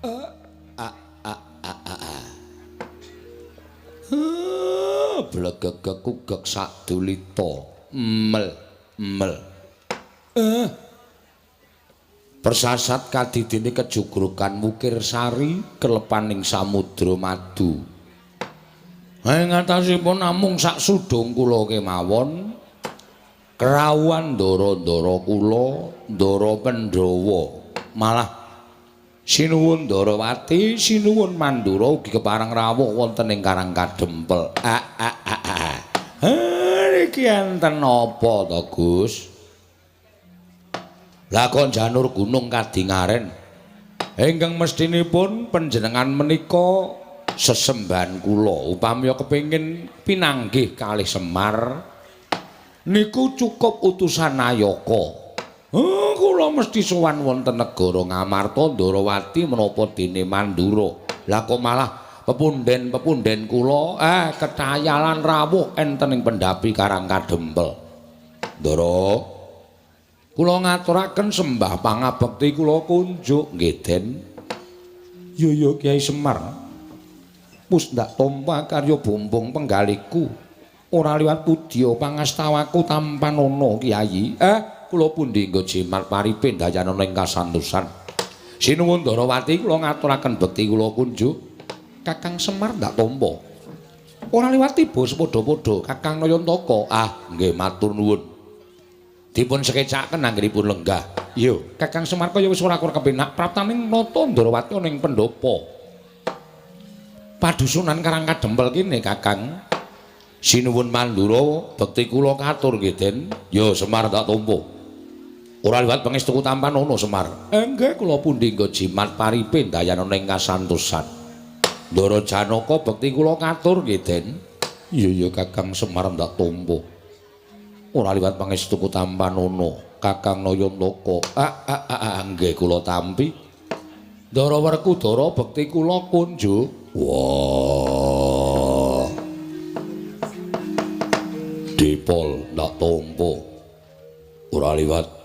A a a a a. Blegegeg kugeg sadulita. Mel mel. Persasat kadidine kejugrugan Wukir Sari kelepaning samudra madu. Ing atasipun namung sak sudung kula kemawon kerawuhan ndara-ndara kula, Ndara Pandhawa. Malah sinuwun Ndarawati, sinuwun Mandura ugi kepareng rawuh wonten ing Karang Kadempel. A a a a. Niki enten napa to, Gus? Lah kok janur gunung kadingaren. Ingkang mestinipun panjenengan menika sesembahan kula upami kepengin pinanggih kalih Semar niku cukup utusan Nayaka. Kula mesti sowan wonten negara Ngamarta Ndarawati menapa dene Mandura. Lah kok malah pepunden-pepunden kula ketayalan rawuh enten ing pendhapi Karang Kadempel. Ndara, kula ngaturaken sembah pangabekti kula kunjuk nggih Den. Yo yo Kyai Semar. Wis ndak tampa karya bumbung penggaliku. Ora liwat pudya pangastawaku tampanana Kyai. Kula pundi nggo jimat paripe ndayanana ing kasantosan. Sinuwun Ndarawati kula ngaturaken bekti kula kunjuk. Kakang Semar ndak tampa. Ora liwat tiba sepadha-padha Kakang Nayantaka. Ah, nggih matur nuwun. Dipun sekecaken anggenipun lenggah. Iya, Kakang Semar kaya wis ora kurang kepenak praptaning nata Ndarawati ana ing pendhapa. Padusunan Karang Kadempel kene Kakang. Sinuwun Mandura bekti kula katur nggih Den. Ya Semar tak tampa. Ora liwat pangestuku tampanana Semar. Nggih kula pundi nggo jimat paripe ndayanana ing kasantosan. Ndara Janaka bekti kula katur nggih Den. Iya ya Kakang Semar ndak tampa. Ora liwat pangestuku tampanana Kakang Nayantaka. Ah ah ah nggih kula tampi. Ndara Werkudara bekti kula kunjuk. Wah. Dipol ndak tampa. Ora liwat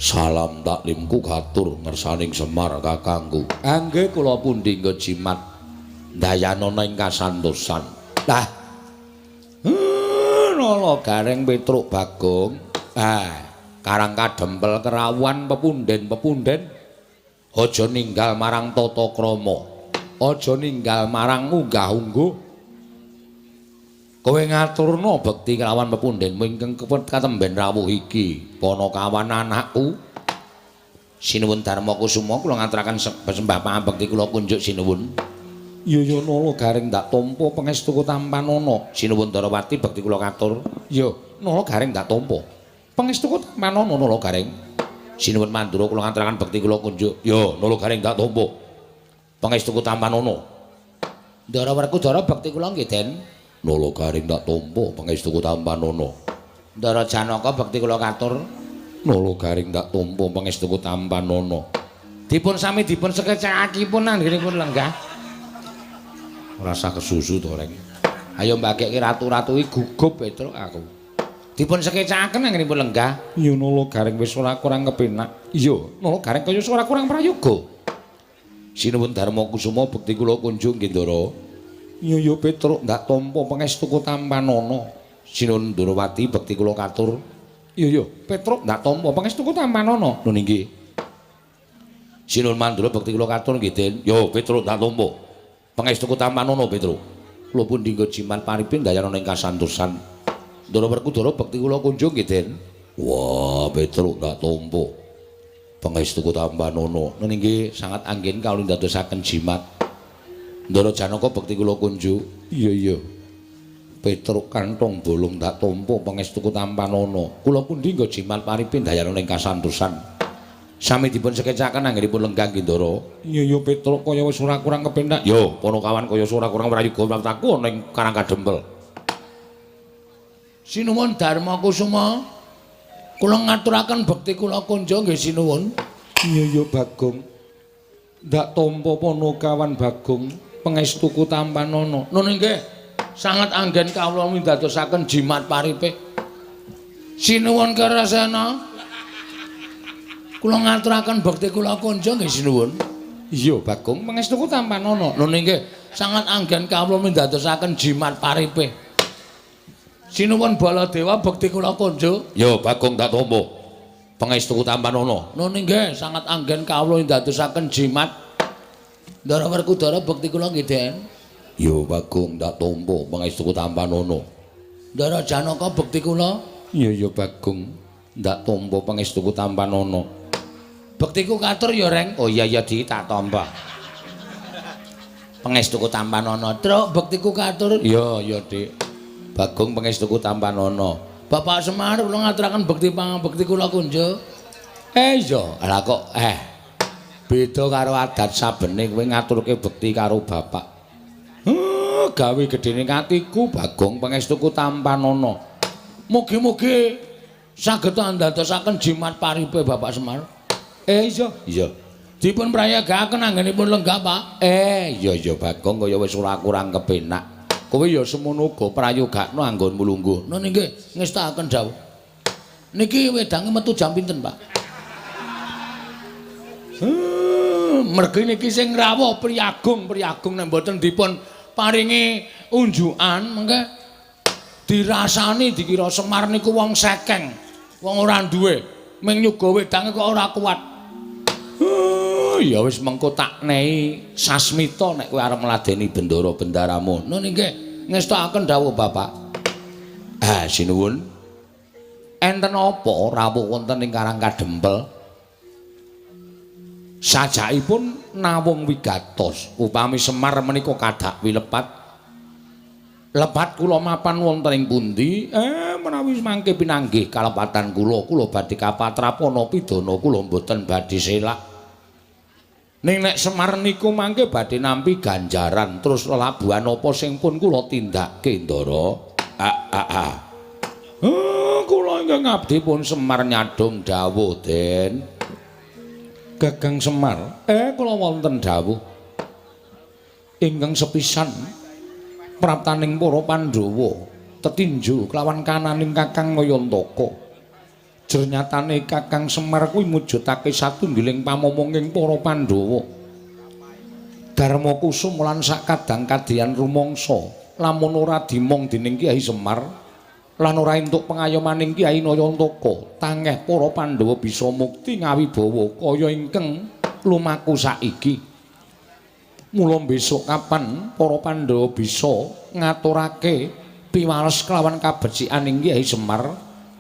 salam taklimku katur ngersaning Semar kakangku. Nggih kula pundi nggo jimat ndayanana ing kasantosan. Lah. Nala Gareng Petruk Bagong. Ah, Karang Kadempel kerawuhan pepunden-pepunden. Aja ninggal marang tata krama. Aja ninggal marang unggah-ungguh. Kowe ngaturna bekti kelawan pepundenmu ingkang katemben rawuh iki. Panakawan anakku. Sinuwun Darma Kusuma kula ngaturaken sembah pangabekti kula kunjuk sinuwun. Iya ya Nala Gareng ndak tampa pangestuku tampanana. Sinuwun Ndarawati bekti kula katur. Iya, Nala Gareng ndak tampa. Pangestuku tampanana Nala Gareng. Sinuwun Mandura kula ngaturaken bekti kula kunjuk. Ya, Nala Gareng ndak tampa. Pangestuku tampanana. Ndara Werkudara bekti kula nggih Den. Nala Gareng ndak tampa pangestuku tampanana. Ndara Janaka bekti kula katur. Nala Gareng ndak tampa pangestuku tampanana. Dipun sami dipun sekecakipun anggenipun lenggah. Ora usah kesusu to, Reng. Ayo mbagekke ratu-ratu iki gugup Petruk aku. Dipun sekecakaken anggenipun lenggah. Iya Nala Gareng wis ora kurang kepenak. Iya, Nala Gareng kaya ora kurang prayoga. Sinuwun Darma Kusuma bekti kula kunjung nggih Ndara. Iya ya Petruk ndak tampa pangestuku tampanana. Sinuwun Ndarawati bekti kula katur. Iya ya Petruk ndak tampa pangestuku tampanana. Nun inggih. Sinuwun Mandura bekti kula katur nggih Den. Yo Petruk ndak tampa. Pangestuku tampanana Petruk. Kula pundi nggo jimat paripe ndayanana ing kasantosan. Ndara Werkudara bekti kula kunjung nggih Den. Wah, Petruk ndak tampa. Pangestuku tampanana. Nun inggih sangat anggen kawula ndadosaken jimat. Ndara Janaka bekti kula kunjuk. Iya iya. Petruk kantong bolong ndak tampa pangestuku tampanana. Kula pundi nggo jimat paripe ndayanana ing kasantosan. Sami dipun sekecaken anggenipun lenggah nggih Ndara. Iya iya Petruk kaya wis ora kurang kepenak. Yo, Panakawan kaya ora kurang prayoga praptaku ana ing Karang Kadempel. Sinuwun Darma Kusuma. Kula ngaturaken bekti kula kunjung nggih sinuwun. Iya iya Bagong. Ndak tampa Panakawan Bagong pangestuku tampanana. Nun inggih. Sangat anggen kawula windadosaken jimat paripe. Sinuwun Kerasena. Kula ngaturaken bekti kula kunjung nggih sinuwun. Iya, Bagong, pangestuku tampanana. Lho nggih, sangat anggen kawula mindadosaken jimat paripe. Sinuwun Baladewa bekti kula konjuk. Ya, Bagong tak tampa. Pangestuku tampanana. Lho nggih, sangat anggen kawula mindadosaken jimat. Ndara Werkudara bekti kula nggih, Den. Ya, Bagong tak tampa pangestuku tampanana. Ndara Janaka bekti kula. Iya, ya Bagong, ndak tampa pangestuku tampanana. Bektiku katur ya, Reng. Oh iya iya Di, tak tampa. Pangestuku tampanana. Truk bektiku katur. Iya iya, Dik. Bagong pangestuku tampanana. Bapak Semar kula ngaturaken bekti pangabekti kula kunjuk. Iya, lah kok beda karo adat sabene kowe ngaturke bekti karo bapak. Gawe gedene atiku Bagong pangestuku tampanana. Mugi-mugi saged andadosaken jimat paripe Bapak Semar. Iya, iya. Dipun prayogakaken anggenipun lenggah, Pak. Iya iya Bagong kaya wis ora kurang kepenak. Kowe ya semono uga prayogakno anggonmu lungguh. Nun nggih, ngestakaken dawuh. Niki wedange metu jam pinten, Pak? Mergi niki sing rawuh priyagung, priyagung nek mboten dipun paringi unjukan mengke dirasani dikira Semar niku wong sekeng, wong ora duwe, ming nyuga wedange kok ora kuat. Ya wis mengko tak nehi sasmita nek kowe arep ngladeni bendara bendaramu. Nun nggih, ngestakaken dawuh Bapak. Ah, sinuwun. Enten apa rawuh wonten ing Karang Kadempel? Sajakipun nawung wigatos upami Semar menika kadak wilepat. Lepat kula mapan wonten ing pundi? Menawi mangke pinanggih kalepatan kula, kula badhe kapatrapana pidana kula mboten badhe selak. Ning nek Semar niku mangke badhe nampi ganjaran terus lelabuhan apa sing pun kula tindakke, Ndara? Ah ah ah. Kula ingkang abdi pun Semar nyadhong dawuh, Den. Gagang Semar, kula wonten dawuh. Ingkang sepisan praptaning para Pandhawa tetinju kelawan kananing Kakang Nayantaka. Jernyatane Kakang Semar kuwi mujudake satunggiling pamomonging para Pandhawa. Darma Kusum lan sakadang kadiyan rumangsa lamun ora dimong dening Kyai Semar lan ora entuk pengayomaning Kyai Nayantaka, tangeh para Pandhawa bisa mukti ngawibawa kaya ingkang lumaku saiki. Mula besok kapan para Pandhawa bisa ngaturake piwales kelawan kabecikan Kyai Semar,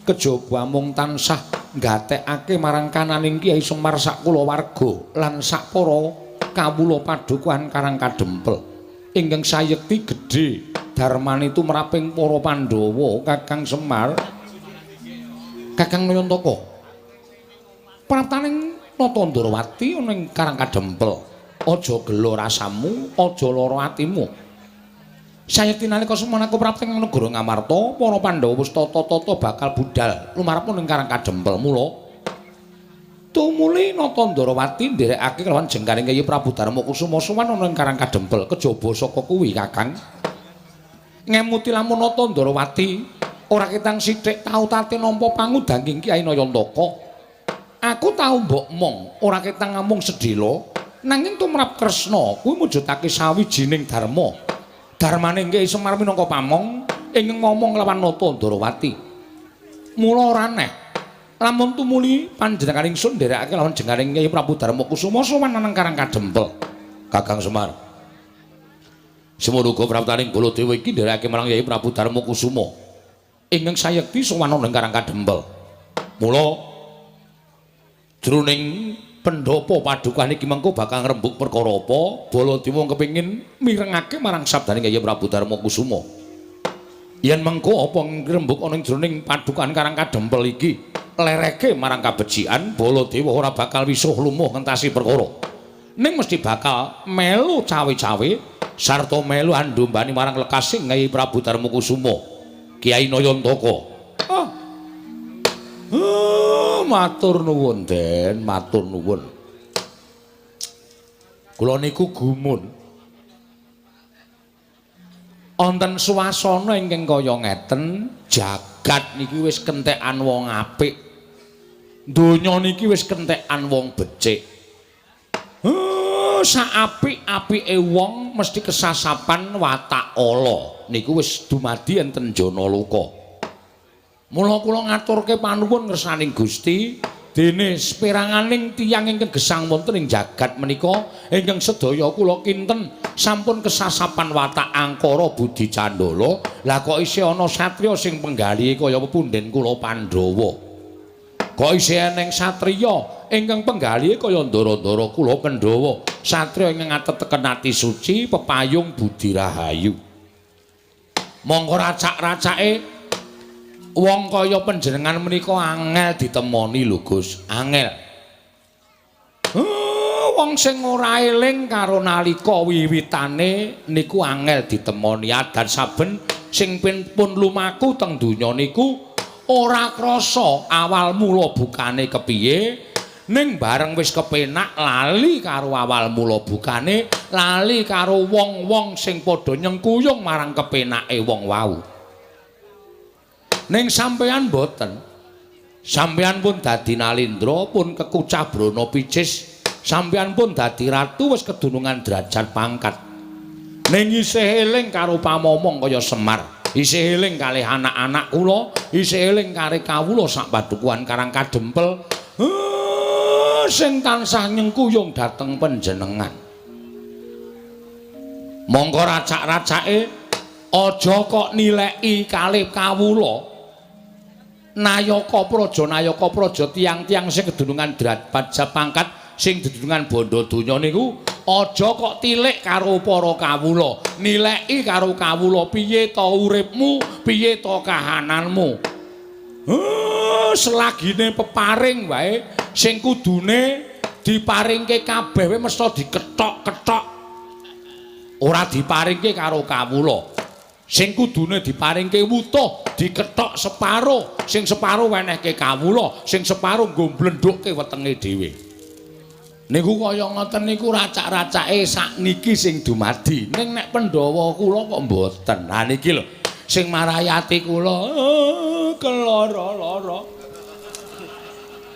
kejaba amung tansah nggatekake marang kananing Kyai Semar sak kulawarga lan sak para kawula padukuhan Karang Kadempel. Ingkang sayekti gedhe darmane tumraping para Pandhawa Kakang Semar, Kakang Nayantaka. Praptaning Nata Ndrawati ana ing Karang Kadempel. Aja gela rasamu, aja lara atimu. Sayekti nalika semana aku prapti ing negara Ngamarta, para Pandhawa wis tata-tata bakal budal lumarep ning Karang Kadempel. Mula tumuli Nata Ndrawati nderekake kelawan jengkaring Kyai Prabu Darma Kusuma sowan ana ing Karang Kadempel. Kejaba saka kuwi Kakang ngemuti lamun Nata Ndrawati ora ketang sithik tau tate nampa pangudanging Kyai Nayantaka. Aku tau mbok mong ora ketang amung sedhela, nanging tumrap Kresna kuwi mujudake sawijining dharma. Darmane Kyai Semar minangka pamong ingkang ngomong lawan Nata Ndrawati. Mula ora aneh lamun tumuli panjenengan ingsun nderekake lawan jengkaring Kyai Prabu Darma Kusuma sowan nang Karang Kadempel. Kakang Semar, semono uga praptaning Baladewa iki nderekake marang Kyai Prabu Darma Kusuma ingkang sayekti sowan nang Karang Kadempel. Mula jroning pendhapa padukuhan iki mengko bakal ngrembug perkara apa, Baladewa kepengin mirengake marang sabdane Kyai Prabu Darma Kusuma. Yen mengko apa ngrembug ana ing jroning padukuhan Karang Kadempel iki lereke marang kabecikan, Baladewa ora bakal wisuh lumuh ngentasi perkara. Ning mesti bakal melu cawe-cawe sarta melu andumbani marang lekasing Kyai Prabu Darma Kusuma, Kyai Nayantaka. Ah. Matur nuwun, Den, matur nuwun. Kula niku gumun. Wonten swasana ingkang kaya ngeten, jagat niki wis kentekan wong apik. Donya niki wis kentekan wong becik. Saapik-apike wong mesti kesasapan watak ala. Niku wis dumadi enten jana loka. Mula kula ngaturke panuwun ngersaning Gusti, dene seperanganing tiyang ingkang gesang wonten ing jagat menika ingkang sedaya kula kinten sampun kesasapan watak angkara budi candala. Lah kok isih ana satriya sing penggalihe kaya pepunden kula Pandhawa. Kok isih eneng satriya ingkang penggalihe kaya ndara-ndara kula Pandhawa, satriya ingkang ateteken ati suci pepayung budi rahayu. Mongko racak-racake wong kaya panjenengan menika angel ditemoni lho Gus, angel. Wong sing ora eling karo nalika wiwitane niku angel ditemoni. Adan saben sing pun lumaku teng donya niku ora krasa awal mula bukane kepiye, ning bareng wis kepenak lali karo awal mula bukane, lali karo wong-wong sing padha nyengkuyung marang kepenake wong wau. Ning sampeyan mboten. Sampeyan pun dadi nalindra, pun kekucah brana picis, sampeyan pun dadi ratu wis kedunungan derajat pangkat. Ning isih eling karo pamomong kaya Semar, isih eling kalih anak-anak kula, isih eling karo kawula sak padukuhan Karang Kadempel, sing tansah nyengkuyung dhateng panjenengan. Mongko racak-racake aja kok nileki kalih kawula. Nayaka praja, nayaka praja tiyang-tiyang sing kedunungan derajat pangkat, sing dedunungan bondo donya niku aja kok tilik karo para kawula, nileki karo kawula piye to uripmu, piye to kahananmu. Selagine peparing wae sing kudune diparingke kabeh wae mesti dikethok-kethok. Ora diparingke karo kawula. Sing kudune diparingke wutuh dikethok separo, sing separo wenehke kawula, sing separo nggo mblendhukke wetenge dhewe. Niku kaya ngoten niku racak-racake sakniki sing dumadi. Ning nek Pandhawa kula kok mboten. Ha niki lho sing marai ati kula keloro-loro.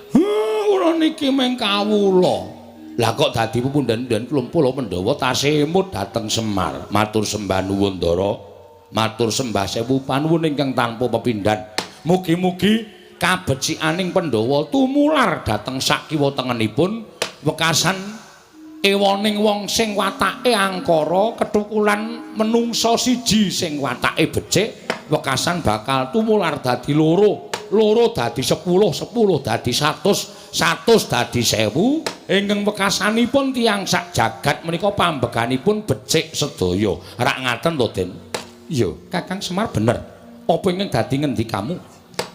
Kula niki mung kawula. Lah kok dadi pepunden-punden kula Pandhawa tasih emut dhateng Semar. Matur sembah nuwun Ndara. Matur sembah sewu panuwun ingkang tanpa pepindhan. Mugi-mugi kabecikaning Pandhawa tumular dhateng sak kiwa tengenipun wekasan ewoning wong sing watake angkara kethukulan menungsa siji sing watake becik, wekasan bakal tumular dadi loro, loro dadi 10, 10 dadi 100, 100 dadi 1000. Ingkang wekasanipun tiyang sak jagat menika pambeganipun becik sedaya. Rak ngaten to, Den? Iya, Kakang Semar bener. Apa ingkang dadi ngendikamu?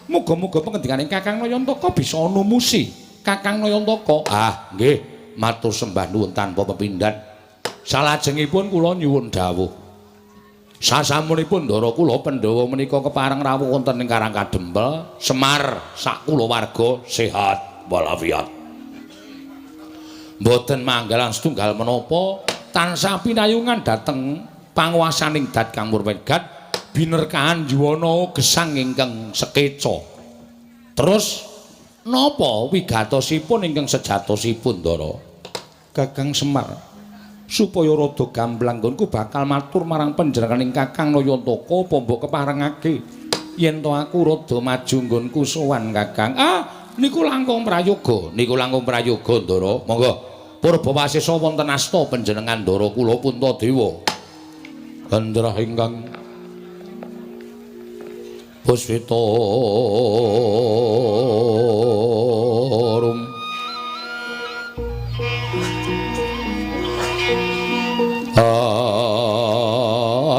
Muga-muga pengendikaning Kakang Nayantaka bisa numusi. Kakang Nayantaka. Ah, nggih. Matur sembah nuwun tanpa pepindhan. Salajengipun kula nyuwun dawuh. Sasampunipun ndara kula Pandhawa menika kepareng rawuh wonten ing Karang Kadempel, Semar sak kulawarga sehat walafiat. Mboten manggalan setunggal menapa tansah pinayungan dhateng panguwasaning Dat Kang Murwedgat binerkahan yuwana gesang ingkang sekeca. Terus napa wigatosipun ingkang sejatosipun, Ndara? Kakang Semar, supaya rada gamblang nggonku bakal matur marang panjenenganing Kakang Nayantaka apa mbok keparengake yen to aku rada maju nggonku sowan Kakang. Ah, niku langkung prayoga, niku langkung prayoga, Ndara. Monggo purbawasesa wonten asta panjenengan Ndara kula Puntadewa. Gandrah ingkang puspita rum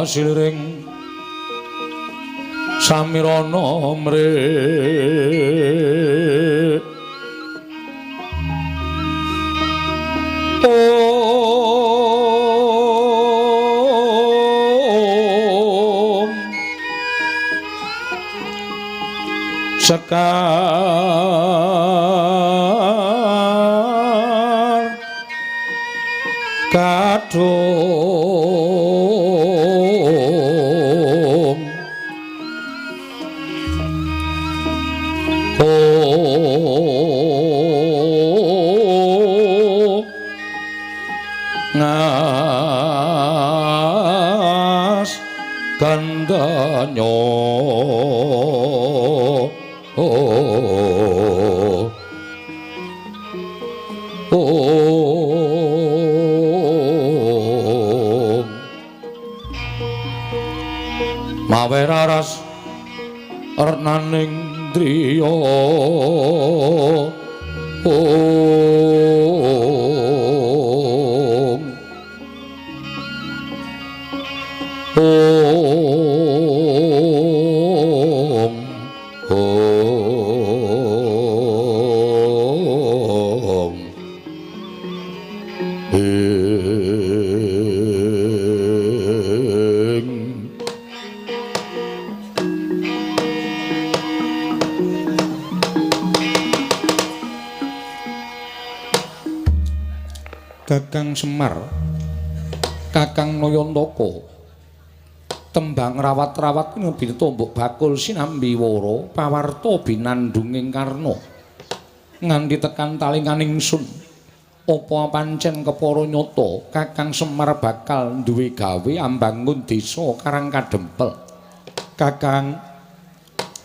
asiliring samirana mre om sekar kadung oh Renaning driya ong ong ong ing. Kakang Semar, Kakang Nayantaka, tembang rawat-rawat ngembi tombok bakul sinambi wara pawarta binandunging karna nganti tekan talinganing sun. Apa pancen kepara nyata Kakang Semar bakal duwe gawe ambangun desa Karang Kadempel? Kakang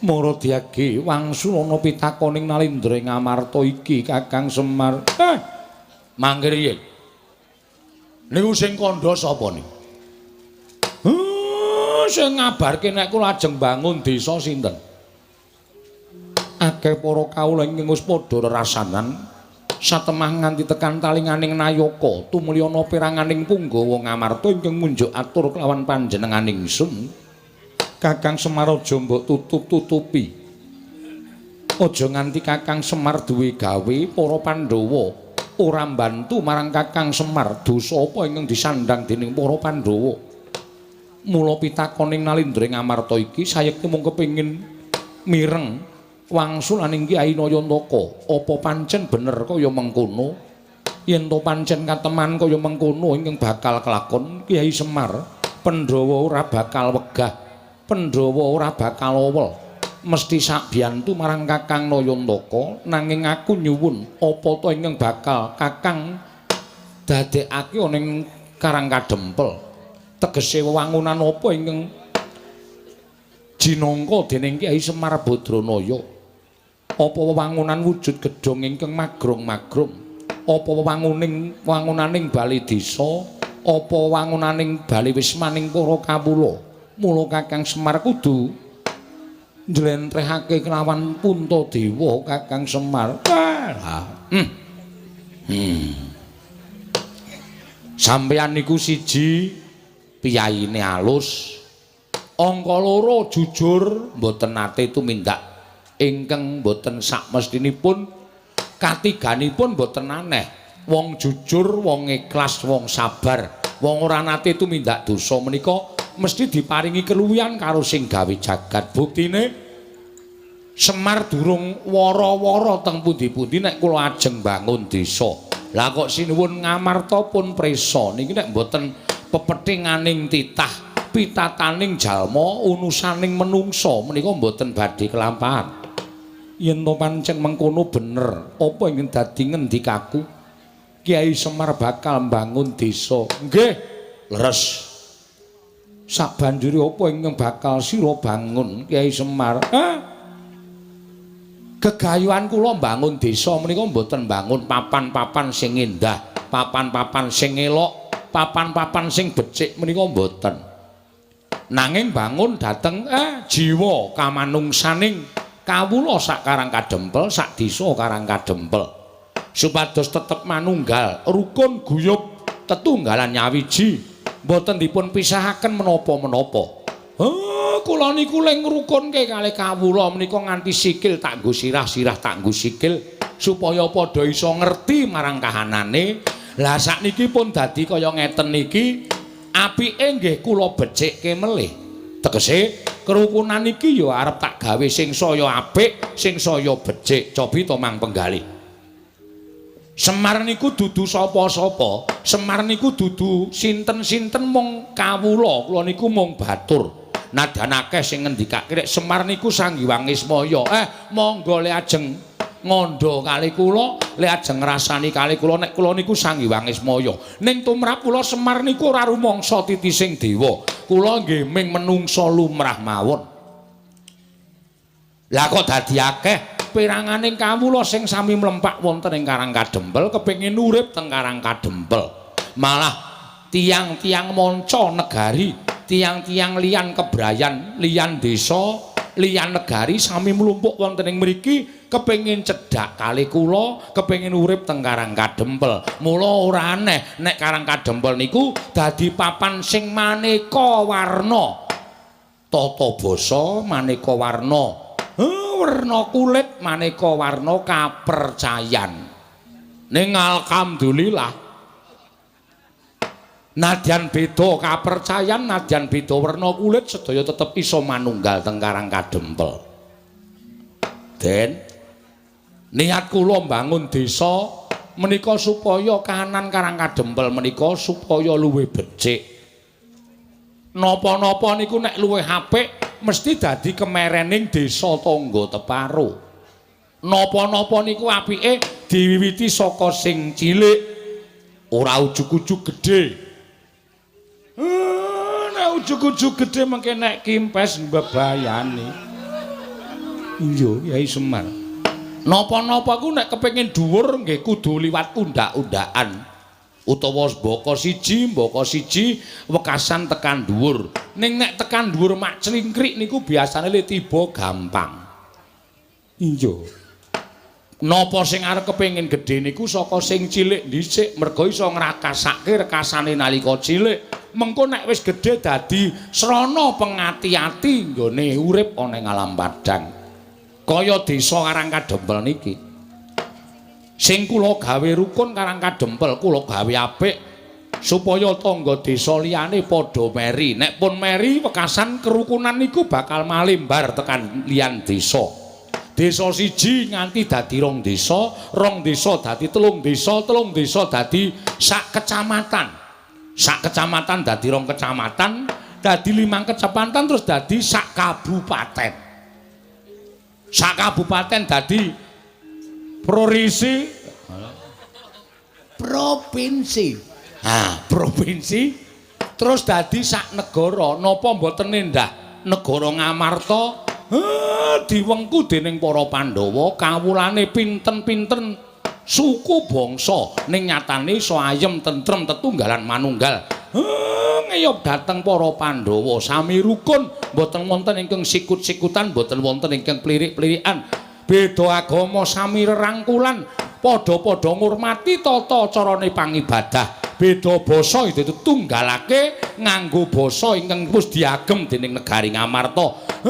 Maradiage wangsulana pitakoning Nalindra ing Amarta iki Kakang Semar. Mangke riyin. Niku sing kandha sapa niku? Sing ngabarke nek kula ajeng bangun desa sinten? Akeh para kawula ingkang wis padha rerasanan satemah nganti tekan talinganing nayaka tumulya peranganing punggawa Ngamarta ingkang munjuk atur kelawan panjenenganing sun. Kakang Semar aja mbok tutup-tutupi. Aja nganti Kakang Semar duwe gawe para Pandhawa ora mbantu marang Kakang Semar. Dosa apa ingkang disandhang dening para Pandhawa? Mula pitakoning Nalindra ing Amarta iki sayekti mung kepengin mireng wangsulaning Kyai Nayantaka. Apa pancen bener kaya mengkono? Yen to pancen kateman kaya mengkono ingkang bakal kelakon Kyai Semar, Pandhawa ora bakal wegah, Pandhawa ora bakal owel, mesti sakbiyantu marang Kakang Nayantaka. Nanging aku nyuwun apa to ingkang bakal Kakang dadekake ana ing Karang Kadempel? Tegese wewangunan apa ingkang jinangka dening Kyai Semar Badranaya? Apa wewangunan wujud gedhong ingkang magrong-magrong? Apa wewangunaning bale desa? Apa wewangunaning bale wismaning para kawula? Mula Kakang Semar kudu njlentrehake kelawan Puntadewa Kakang Semar. Sampeyan niku siji piyayine alus, angka loro jujur mboten nate tumindak ingkang mboten sakmestinipun, katiganipun mboten aneh. Wong jujur, wong ikhlas, wong sabar, wong ora nate tumindak dosa menika mesti diparingi keluwihan karo sing gawe jagat. Buktine Semar durung wara-wara teng pundi-pundi nek kula ajeng bangun desa. Lah kok sinuwun Ngamarta pun prisa niki nek mboten pepethinganing titah, pitataning jalma, unusaning menungsa menika mboten badhe kelampahan. Yen to pancen mengkono bener, apa ingkang dadi ngendikaku? Kyai Semar bakal mbangun desa. Nggih, leres. Sabanjure apa ingkang bakal sira bangun Kyai Semar? Gegayuhan kula mbangun desa menika mboten mbangun papan-papan sing endah, papan-papan sing elok, papan-papan sing becik menika mboten. Nanging bangun dhateng jiwa kamanungsaning kawula sak Karang Kadempel, sak desa Karang Kadempel. Supados tetep manunggal, rukun guyub, tetunggalan nyawiji, mboten dipun pisahaken menapa-menapa. Kula niku le ngrukunke kalih kawula menika nganti sikil tak nggo sirah, sirah tak nggo sikil supaya padha iso ngerti marang kahanane. Lah sakniki pun dadi kaya ngeten niki, apike nggih kula becikke melih. Tegese kerukunan iki ya arep tak gawe sing saya apik, sing saya becik. Cobi to Mang Penggalih. Semar niku dudu sapa-sapa, Semar niku dudu sinten-sinten mung kawula, kula niku mung batur. Nadyan akeh sing ngendikake nek Semar niku Sang Hyang Ismaya. Monggo le ajeng ngandha kali kula, le ajeng ngrasani kali kula nek kula niku Sang Hyang Ismaya. Ning tumrap kula Semar niku ora rumangsa titising dewa. Kula nggih ming menungsa lumrah mawon. Lah kok dadi akeh peranganing kawula sing sami mlempak wonten ing Karang Kadempel kepengin urip teng Karang Kadempel. Malah tiang-tiang manca negari, tiang-tiang liyan kebrayan, liyan desa, Liyan negari sami mlumpuk wonten ing mriki kepengin cedhak kalih kula, kepengin urip teng Karang Kadempel. Mula ora aneh nek Karang Kadempel niku dadi papan sing maneka warna. Tata basa maneka warna, werna kulit maneka warna kapercayan. Ning alhamdulillah nadyan beda kapercayan, nadyan beda werna kulit, sedaya tetep iso manunggal teng Karang Kadempel. Den, niat kula mbangun desa menika supaya kahanan Karang Kadempel menika supaya luwih becik. Napa-napa niku nek luwih apik mesti dadi kemerening desa tangga teparo. Napa-napa niku apike diwiwiti saka sing cilik, ora ujug-ujug gedhe. Nek ujug-ujug gedhe mengke nek kimpes mbebayani. Iya, Yai Semar. Napa-napa ku nek kepengin dhuwur nggih kudu liwat undak-undakan. Utawa mbaka siji wekasan tekan dhuwur. Ning nek tekan dhuwur mak clingkrik niku biasane le tiba gampang. Iya. Napa sing arep kepengin gedhe niku saka sing cilik dhisik, merga iso ngrakasake rekasane nalika cilik. Mengko nek wis gedhe dadi srana pengati-ati nggone urip ana ing alam padang. Kaya desa Karang Kadempel niki. Sing kula gawe rukun Karang Kadempel, kula gawe apik supaya tangga desa liyane padha meri. Nek pun meri wekasan kerukunan niku bakal malembar tekan liyan desa. Desa siji nganti dadi rong desa, rong desa dadi telung desa, telung desa dadi sak kecamatan. Sak kecamatan dadi rong kecamatan, dadi 5 kecamatan, terus dadi sak kabupaten. Sak kabupaten dadi provinsi, provinsi. Ha, provinsi terus dadi sak negara. Napa mboten endah negara Ngamarta diwengku dening para Pandhawa, kawulane pinten-pinten suku bangsa ning nyatane iso ayem tentrem tetunggalan manunggal. Ngeyop dhateng para Pandhawa sami rukun, mboten wonten ingkang sikut-sikutan, mboten wonten ingkang plirik-plirikan. Beda agama sami rerangkulan, padha-padha ngurmati tata carane pangibadah. Beda basa itu tunggalake nganggo basa ingkang wis diagem dening negari Ngamarta.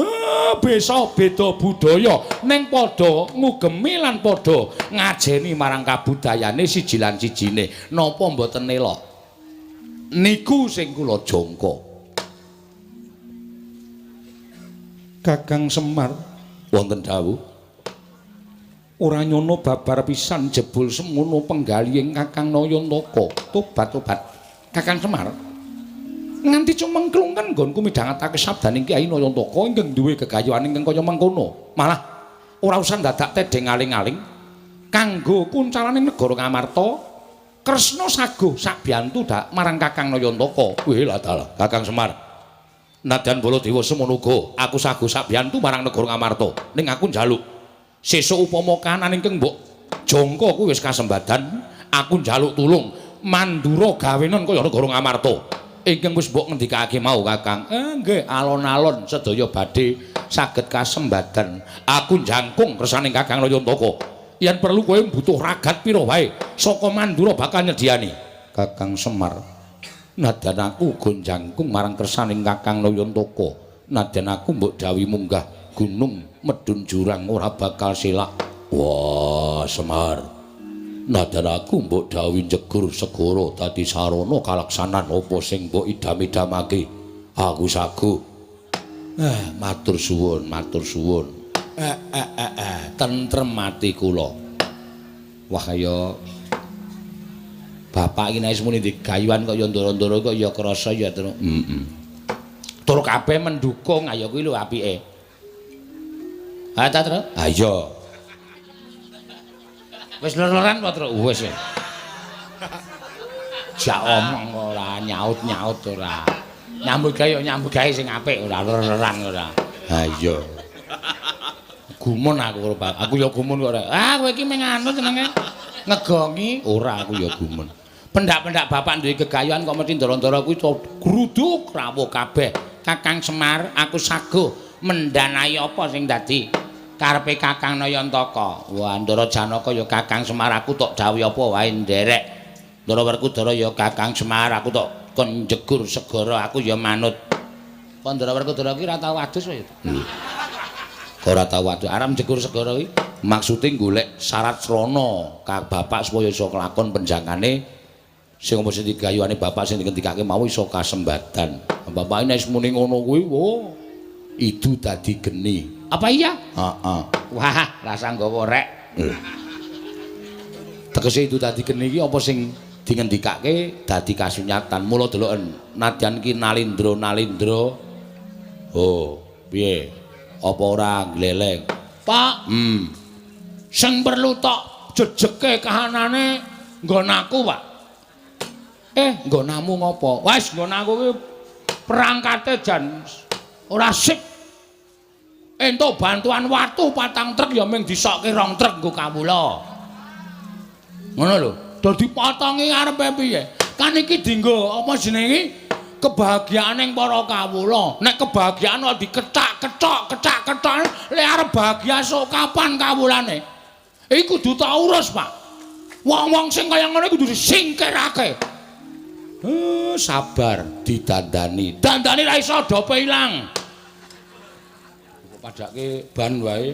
Besa beda budaya ning padha ngugemi lan padha ngajeni marang kabudayane siji lan sijine. Napa mboten elok? Niku sing kula jangka. Kakang Semar, wonten dawuh. Ora nyono babar pisan jebul semono penggalihing Kakang Nayantaka. Tobat-tobat. Kakang Semar. Nganti cumengklungen nggonku midhangetake sabdaning Kyai Nayantaka ingkang duwe gegayuhan ingkang kaya mengkono. Malah ora usah dadak tedheng aling-aling kanggo kuncalaning negara Ngamarta. Kresna saguh sakbiyantu dak marang Kakang Nayantaka. Wih lah dalah, Kakang Semar. Nadyan Baladewa semono uga, aku saguh sakbiyantu marang negara Ngamarta. Ning aku njaluk sesuk upama kahanan ingkang mbok jangka kuwi wis kasembadan, aku njaluk tulung mandura gawenon kaya negara Ngamarta ingkang wis mbok ngendikake mau, Kakang. Nggih, alon-alon sedaya badhe saged kasembadan. Aku jangkung kersane Kakang Nayantaka. Yen perlu kowe butuh ragat pira wae saka Mandura bakal nyediani. Kakang Semar, nadyan aku uga jangkung marang kersaning Kakang Nayantaka. Nadyan aku mbok dawuhi munggah gunung medhun jurang ora bakal selak. Wah, Semar. Nadyan aku mbok dawuhi njegur segara dadi sarana kalaksanan apa sing mbok idam-idamake. Aku saguh. Matur suwun, matur suwun. Tentrem ati kula. Wah, kaya bapak iki nek wis muni digayuhan kaya ndara-ndara kok ya krasa ya, Tru. Heeh. Tur kabeh mendukung, ayo kuwi lho apike. Ha ta, Tru? Ha iya. Wis lor-loran apa, Tru? Wis. Jak omong ora nyaut-nyaut ora. Nyambut gawe nyambut gawe sing apik ora lor-loran ora. Ha iya. Gumun aku karo bapak. Aku ya gumun kok ora. Ah kowe iki mung anu jenenge ngegongi ora, aku ya gumun. Pendak-pendak bapak duwe gegayuhan kok mesti ndara-ndara kuwi gruduk rawuh kabeh. Kakang Semar, aku saguh Mendanai apa sing dadi karepe Kakang Nayantaka? Wah, Ndara Janaka ya Kakang Semar aku tok dawuhi apa wae nderek. Ndara Werkudara ya Kakang Semar aku tok kon njegur segara aku ya manut. Kok Ndara Werkudara ki ora tau adus ya? Ora tau adus. Arep njegur segara kuwi maksude golek syarat srana ka bapak supaya iso kelakon penjangkane sing apa sing digayuhane bapak sing dingendikake mau iso kasembadan. Bapak nek muni ngono kuwi, wo idu dadi geni. Apa iya? Heeh. Wah, rasa nggawa rek. Tegese idu dadi geni iki apa sing dingendikake dadi kasunyatan. Mula deloken nadyan ki nalindra-nalindra. Oh, piye? Apa ora gleleng? Pak, Sing perlu tok jejeke kahanane nggon aku, Pak. Nggonamu ngopo? Wis nggon aku ki perangkate jan ora sip. Entuk bantuan watu 4 truk ya mung disokke 2 truk nggo kawula. Ngono lho. Dadi potongi arepe piye? Kan iki dienggo apa jenenge? Kebahagiaaning para kawula. Nek kebahagiaan kok dikecak-kecok, kecak-kecok, lek arep bahagia sok kapan kawulane? Iki kudu tak urus, Pak. Wong-wong sing kaya ngono kudu disingkirake. Sabar didandani. Dandani ra iso dope ilang. Kok padake ban wae.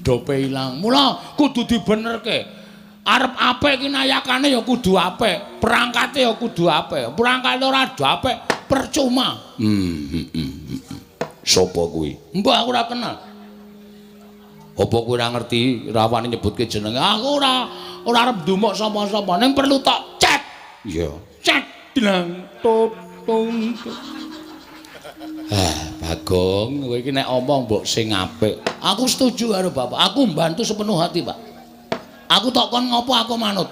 Dope ilang. Mula kudu dibenerke. Arep apik ki nayakane ya kudu apik, perangkate ya kudu apik. Perangkate ora apik percuma. Sopo kuwi? Mbah aku ora kenal. Apa kowe ora ngerti rawani nyebutke jenenge? Aku ora arep ndumuk sapa-sapa, ning perlu tok cek. Iya, cek dlang tutung. Ah, Bagong, kowe iki nek omong mbok sing apik. Aku setuju karo bapak. Aku mbantu sepenuh hati, Pak. Aku tok kon ngopo aku manut.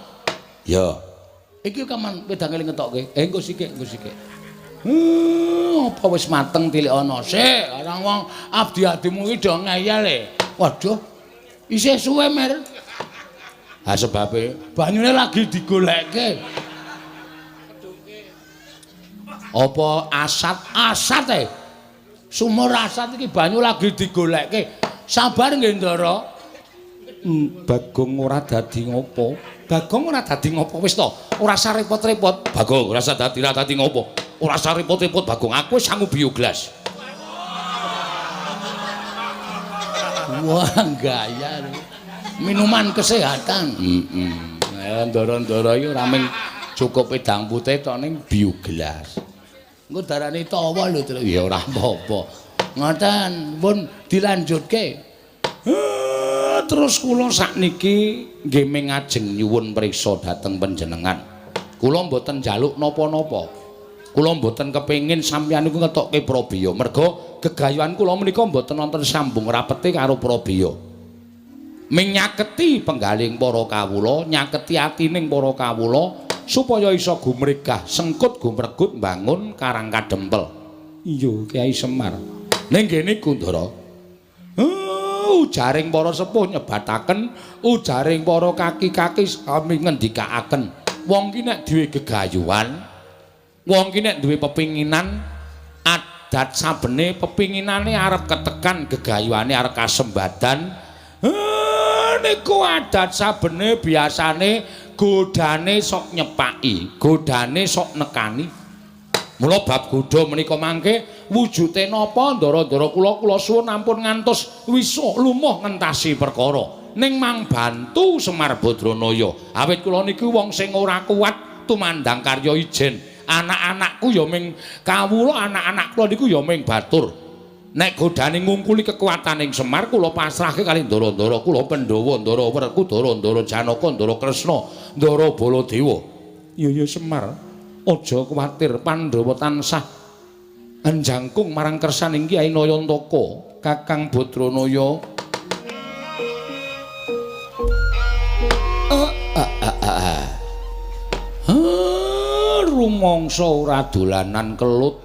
Ya. Iki kaman wedange ngetokke. Engko sikik, engko sikik. Apa wis mateng tilik ana sik. Orang wong abdi-abdimu iki do ngeyel e. Waduh. Isih suwe, Mer. Ha sebabe banyune lagi digolekke. Apa asat? Asat e. Sumur asat iki banyu lagi digolekke. Sabar nggih, Ndara. Bagong ora dadi ngopo. Bagong ora dadi ngopo wis to. Ora usah repot-repot. Bagong ora usah dadi ora dadi ngopo. Ora usah repot-repot Bagong. Aku wis sangu bioglas. Wah, gaya. Minuman kesehatan. Heeh. Ndara-ndara iki ora mung cukup wedang putih tok ning bioglas. Engko darane tawa lho, Tru. Ya ora apa-apa. Ngoten, pun dilanjutke. Terus kula sakniki nggih mingajeng nyuwun priksa dhateng panjenengan. Kula mboten njaluk napa-napa. Kula mboten kepengin sampeyan niku ngetokke prabeya. Merga gegayuhan kula menika mboten wonten sambung rapete karo prabeya. Ming nyaketi penggaling para kawula, nyaketi atining para kawula supaya iso gumregah, sengkut gumregut mbangun Karang Kadempel. Iya, Kyai Semar. Ning kene Kundara. Ujaring para sepuh nyebataken, ujaring para kaki-kaki sami ngendikaaken. Wong ki nek duwe gegayuhan, wong ki nek duwe pepinginan, adat sabene pepinginane arep ketekan, gegayuhane arep kasembadan. Niku adat sabene biasane godane sok nyepaki, godane sok nekani. Mula bab godha menika mangke wujude napa ndara-ndara kula kula suwun ampun ngantos wisa lumuh ngentasi perkara. Ning mang bantu Semar Badranaya. Awit kula niki wong sing ora kuat tumandang karya ijen. Anak-anakku ya ming kawula, anak-anak kula niku ya ming batur. Nek godane ngungkuli kekuataning Semar kula pasrahke kali ndara-ndara kula Pandhawa, Ndara Werkudara, Ndara Janaka, Ndara Kresna, Ndara Baladewa. Iya ya Semar. Aja kuwatir, Pandhawa tansah njangkung marang kersaning Kyai Nayantaka, Kakang Badranaya. Rumangsa ora dolanan kelut.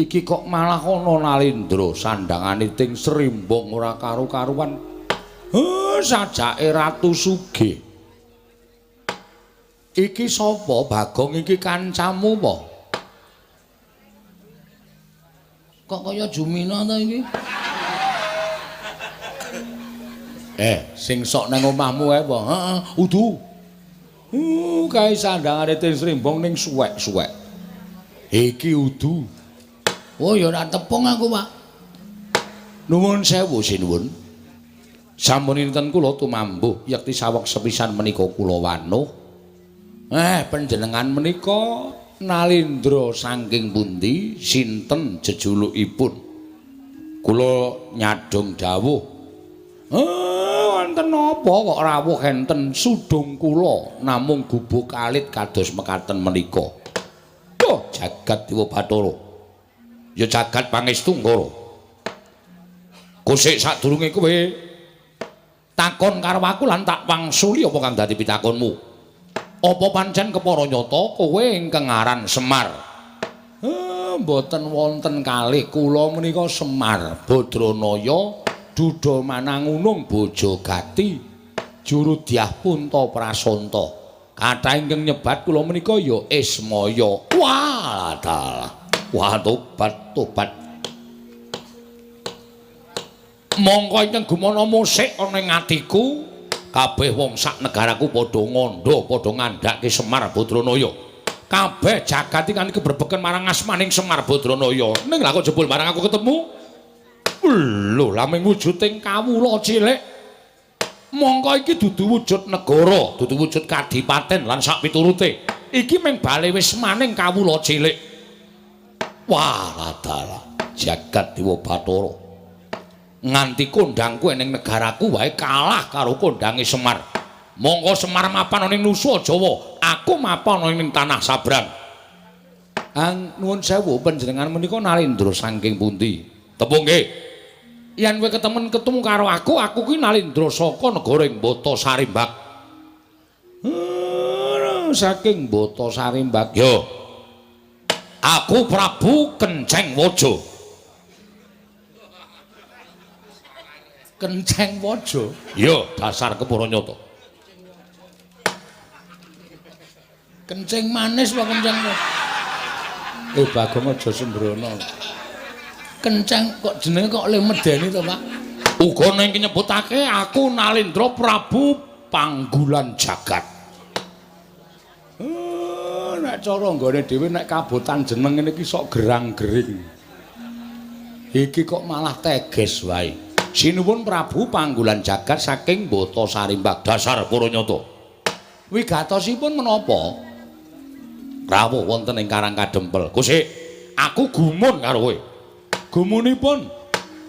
Iki kok malah ana Nalindra sandangane ting srimbong ora karu-karuan. Sajake Ratu Sugih. Iki sapa Bagong iki kancamu apa? Kok kaya Jumina to iki? Sing sok nang omahmu ae apa? Heeh, udu. Kae sandangane Tin Srimbong ning suwek-suwek. Iki udu. Oh, ya ora tepung aku, Pak. Nuwun sewu sinuwun. Sampun inten kula tumambuh yekti saweg sepisan menika kula wanuh. Panjenengan menika Nalindra saking pundi, sinten jejulukipun? Kula nyadhong dawuh. Wonten napa kok rawuh enten sudung kula namung gubuk alit kados mekaten menika. Duh, jagat Dewa Bathara. Ya jagat pangestu Ngara. Kusik sadurunge kowe takon karo aku lan tak wangsuli apa kang dadi pitakonmu. Apa pancen kepara nyata kowe ingkang aran Semar? Mboten wonten kalih kula menika Semar Badranaya Duda Manangunung Bojogati Jurudyah Punta Prasanta. Kathah ingkang nyebat kula menika ya Ismaya. Wah, dalah. Wah, tobat tobat. Mongko ingkang gumana musik ana ing atiku, kabeh wong sak negaraku padha ngandha, padha ngandhake Semar Badranaya. Kabeh jagat iki nganti kebrebeken marang asmaning Semar Badranaya. Ning lha kok jebul barang aku ketemu, lho laming wujuding kawula cilik. Mongko iki dudu wujud negara, dudu wujud kadipaten lan sak piturute. Iki mung bale wismaning kawula cilik. Wah, dalah jagat Dewa Bathara. Nganti kondangku ning negaraku wae kalah karo kondange Semar. Mongko Semar mapan ana ing Nusa Jawa, aku mapan ana ing tanah Sabrang. Ang nuwun sewu panjenengan menika Nalindra saking pundi? Tepung nggih. Yen kowe ketemen ketemu karo aku, aku kuwi Nalindra saka negara ing Bata Sarimbak. Saking Bata Sarimbak. Yo. Aku Prabu Kenceng Waja. Kenceng Waja? Ya, dasar kepara nyata. Kencing manis apa kenceng? Bagong aja sembrono. Kenceng kok jenenge kok le medeni to, Pak? Uga ning nyebutake aku Nalindra Prabu Panggulan Jagat. Nek cara nggone dhewe nek kabotan jeneng ngene iki sok gerang-gering. Iki kok malah teges wae. Sinuwun Prabu Panggulan Jagat saking Bata Sarimbak, dasar para nyata. Wigatosipun menapa? Rawuh wonten ing Karang Kadempel. Kusik, aku gumun karo kowe. Gumunipun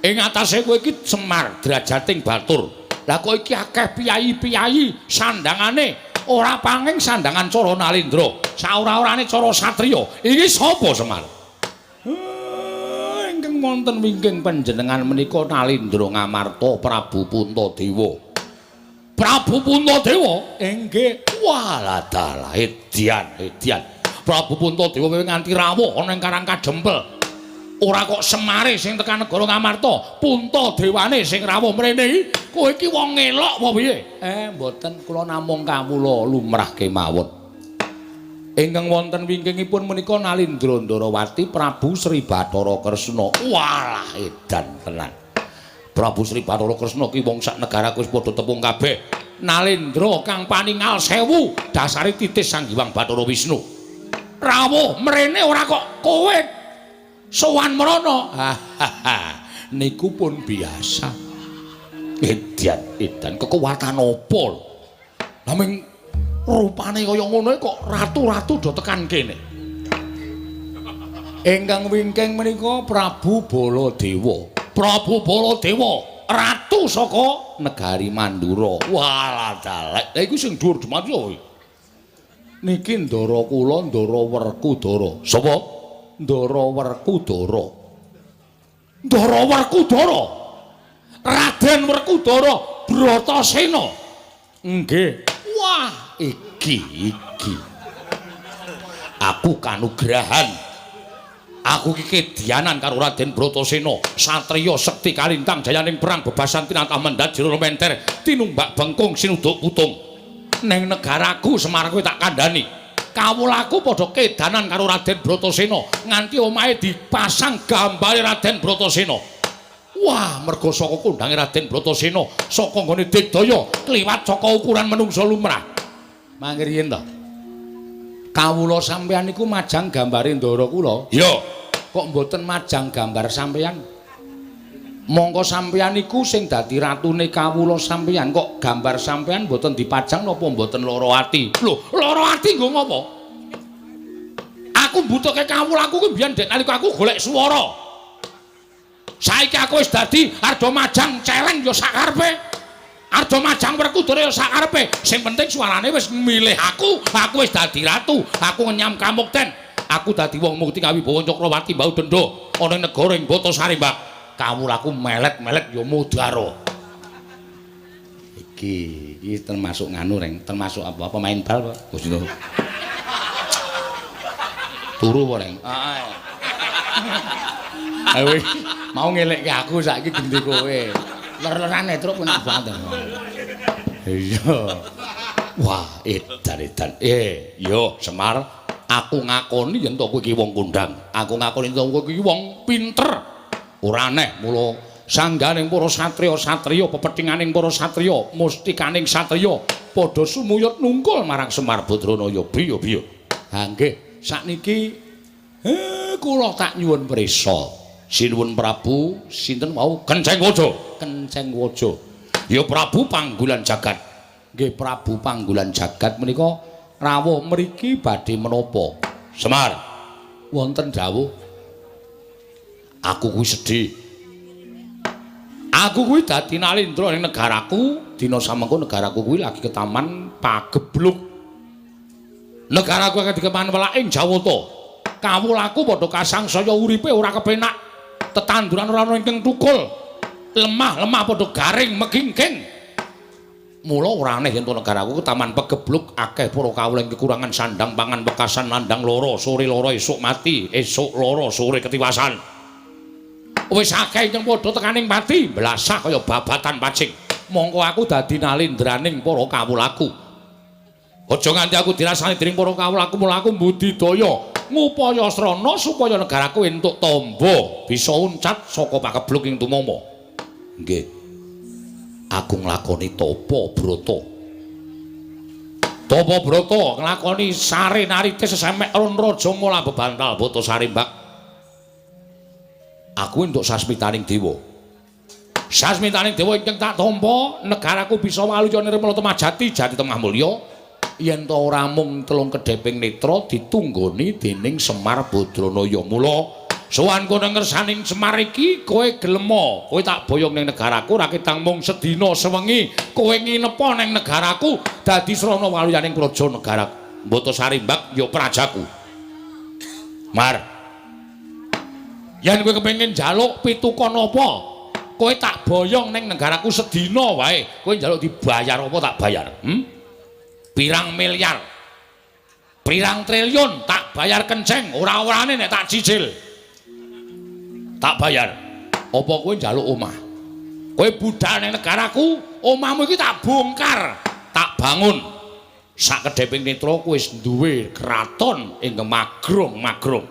ing atase kowe iki Semar drajating batur. Lah kok iki akeh piyayi-piyayi sandangane ora panging sandangan cara Nalindra, saora-orane cara satriya. Iki sapa Semar? Ingkang wonten wingking panjenengan menika Nalindra Ngamarta Prabu Puntadewa. Prabu Puntadewa? Inggih. Walah dalah edian edian. Prabu Puntadewa kowe nganti rawuh ana ing Karang Kadempel. Ora kok Semare sing tekan negara Ngamarta, Puntadewane sing rawuh mrene iki. Kowe iki wong ngelok apa piye? Mboten, kula namung kawula lumrah kemawon. Ingkang wonten wingkingipun menika Nalindra Ndarawati Prabu Sri Bathara Kresna. Walah edan tenan. Prabu Sri Bathara Kresna ki wong sak negaraku wis padha tepung kabeh. Nalindra kang paningal sewu dasare titis Sang Hyang Bathara Wisnu. Rawuh mrene ora kok kowe sowan mrana. Niku pun biasa. Edan edan kekuatan apa lho? Naming rupane kaya ngono kok ratu-ratu do tekan kene. Ingkang wingking menika Prabu Baladewa. Prabu Baladewa, ratu saka negari Mandura. Walah dalek. Lha iku sing dhuwur dumadi sapa iki? Niki ndara kula Ndara Werkudara. Sapa? Ndara Werkudara. Ndara Werkudara. Raden Werkudara Bratasena. Nggih. Wah, iki iki. Aku kanugrahan. Aku iki kedianan karo Raden Bratasena, satriya sekti kalintang jayaning perang bebasan tinatah mendhat jero menter, tinumbak bengkung sinuduk putung. Neng negaraku Semar kowe tak kandhani. Kawulaku padha kedanan karo Raden Bratasena nganti omahe dipasang gambare Raden Bratasena. Wah, merga saka kondange Raden Bratasena, saka nggone digdaya kliwat saka ukuran menungsa lumrah. Mangke riyen to. Kawula sampeyan niku majang gambare ndara kula. Iya. Kok mboten majang gambar sampeyan? Mongko sampeyan niku sing dadi ratune kawula sampeyan, kok gambar sampeyan mboten dipajang napa mboten lara ati? Lho, lara ati nggo ngopo? Aku mbutuhke kawulaku kuwi biyen dek nalika aku golek swara. Saiki aku wis dadi arda majang celeng ya sakarepe. Arda majang Werkudara ya sakarepe. Sing penting suarane wis milih aku, aku wis dadi ratu, aku ngenyam kamukten. Aku dadi wong mukti kawibawa Cakrawati mbau denda ana ing negara ing Batasari, Mbak. Kawulaku melet-melet ya mudara. Iki iki termasuk nganu reng, termasuk apa? Pemain bal, Pak. Gusti. Turu apa, Reng? Heeh. Ayo mau ngelekke aku saiki gendi kowe. Ler-lerane truk enak banget. Iya. Wah, edan edan. Yo Semar, aku ngakoni yen to kowe iki wong kondang. Aku ngakoni yen to kowe iki wong pinter. Ora aneh mula sangganing para satriya-satriya, pepethinganing para satriya, mustikaning satriya padha sumuyut nungkul marang Semar Badranaya. Biyo-biyo. Ha nggih, sakniki kula tak nyuwun prisa. Sinuwun Prabu sinten wau? Kenceng Waja. Kenceng Waja. Ya Prabu Panggulan Jagat. Nggih Prabu Panggulan Jagat menika rawuh mriki badhe menapa? Semar. Wonten dawuh. Aku kuwi sedih. Aku kuwi dadi nalindra ning negaraku, dina samengko negaraku kuwi lagi ketaman pagebluk. Negaraku akan dikeman welaking Jawata. Kawulaku padha kasangsaya uripe ora kepenak. Tetanduran ora ana ingkang tukul. Lemah-lemah padha garing megingking. Mula ora aneh yen negaraku ketaman pegebluk akeh para kawula ing kekurangan sandang pangan wekasan nandang loro, sore loro esuk mati, esuk loro sore ketiwasan. Wis akeh ingkang padha tekaning pati, blasah kaya babatan pacing. Mongko aku dadi nalindraning para kawulaku. Aja nganti aku dirasani dening para kawulaku, mula aku mbudidaya ngupaya srana supaya negaraku entuk tamba, bisa uncat saka pagebluk ing tumama. Nggih. Aku nglakoni tapa brata. Tapa brata nglakoni sare narite sesemek ron raja mula bebantal Batasari, Mbak. Aku entuk sasmitaning dewa. Sasmitaning dewa ingkang tak tampa, negaraku bisa waluya nirmala temajati jati temah mulya. Yen ta ora mung telung kedheping netra ditunggoni dening Semar Badranaya. Mula sowanku nang ngersaning Semar iki kowe gelema, kowe tak boyong ning negaraku ra ketang mung sedina sewengi kowe nginepa ning negaraku dadi srana waluyaning praja negara Batasari, Mbak, ya prajaku. Mar. Yen kowe kepengin njaluk pitukon apa, kowe tak boyong ning negaraku sedina wae, kowe njaluk dibayar apa tak bayar? Pirang miliar, pirang triliun tak bayar kenceng, ora-orane nek tak cicil. Tak bayar. Apa kowe njaluk omah? Kowe budal ning negaraku, omahmu iki tak bongkar, tak bangun. Sak kedheping netra kowe wis duwe kraton ingkang magrong-magrong.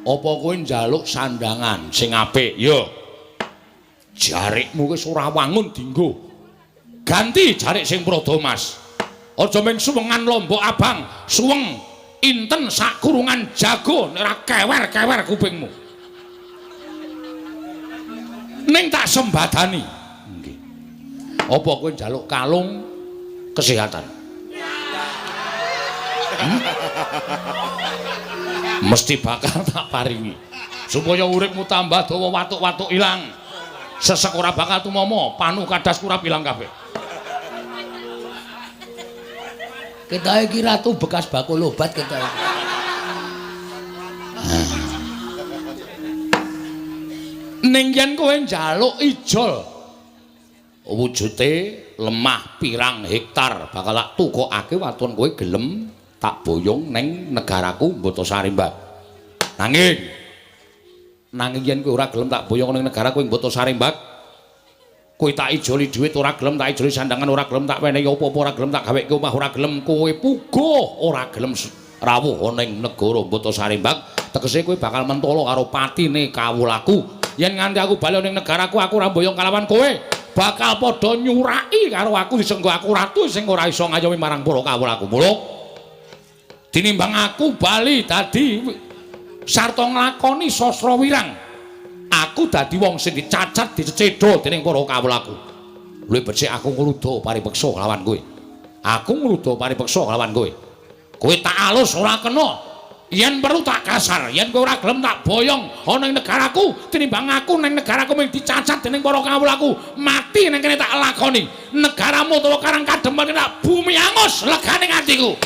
Apa kowe njaluk sandangan sing apik? Ya. Jarikmu wis ora wangun dinggo. Ganti jarik sing prada mas. Aja mung suwengan lombok abang, suweng inten sak kurungan jago nek ora kewer-kewer kupingmu. Ning tak sembadani. Nggih. Apa kowe njaluk kalung kesehatan? Mesti bakal tak paringi. Supaya uripmu tambah dawa, watuk-watuk ilang. Sesek ora bakal tumama, panu kadas kurap ilang kabeh. Kita iki ratu bekas bakul obat kita iki. Ning yen kowe njaluk ijol wujute lemah pirang hektar bakal tak tukokake waton kowe gelem tak boyong ning negaraku Batasari, Mbak. Nanging yen kowe ora gelem tak boyong ning negaraku ing Batasari, Mbak, kowe tak ijoli dhuwit ora gelem, tak ijoli sandangan ora gelem, tak wenehi apa-apa ora gelem, tak gaweke omah ora gelem, kowe puguh ora gelem Rawuh ana ing negara Batasarimbang, tegese kowe bakal mentolo karo patine kawulaku. Yen nganti aku bali ning negaraku, aku ora mboyong kalawan kowe. Bakal padha nyuraki karo aku disenggo aku ratu sing ora iso ngayomi marang para kawulaku. Mula tinimbang aku bali dadi sarta nglakoni sastra wirang, aku dadi wong sing dicacat dicecedha dening para kawulaku. Luwih becik aku ngruda paripeksa kelawan kowe. Aku ngruda paripeksa kelawan kowe. Kowe tak alus ora kena. Yen perlu tak kasar, yen kowe ora gelem tak boyong ana ing negaraku, tinimbang aku ning negaraku mung dicacat dening para kawulaku, mati ning kene tak lakoni. Negaramu utawa Karang Kadempel tak bumi angus legane atiku.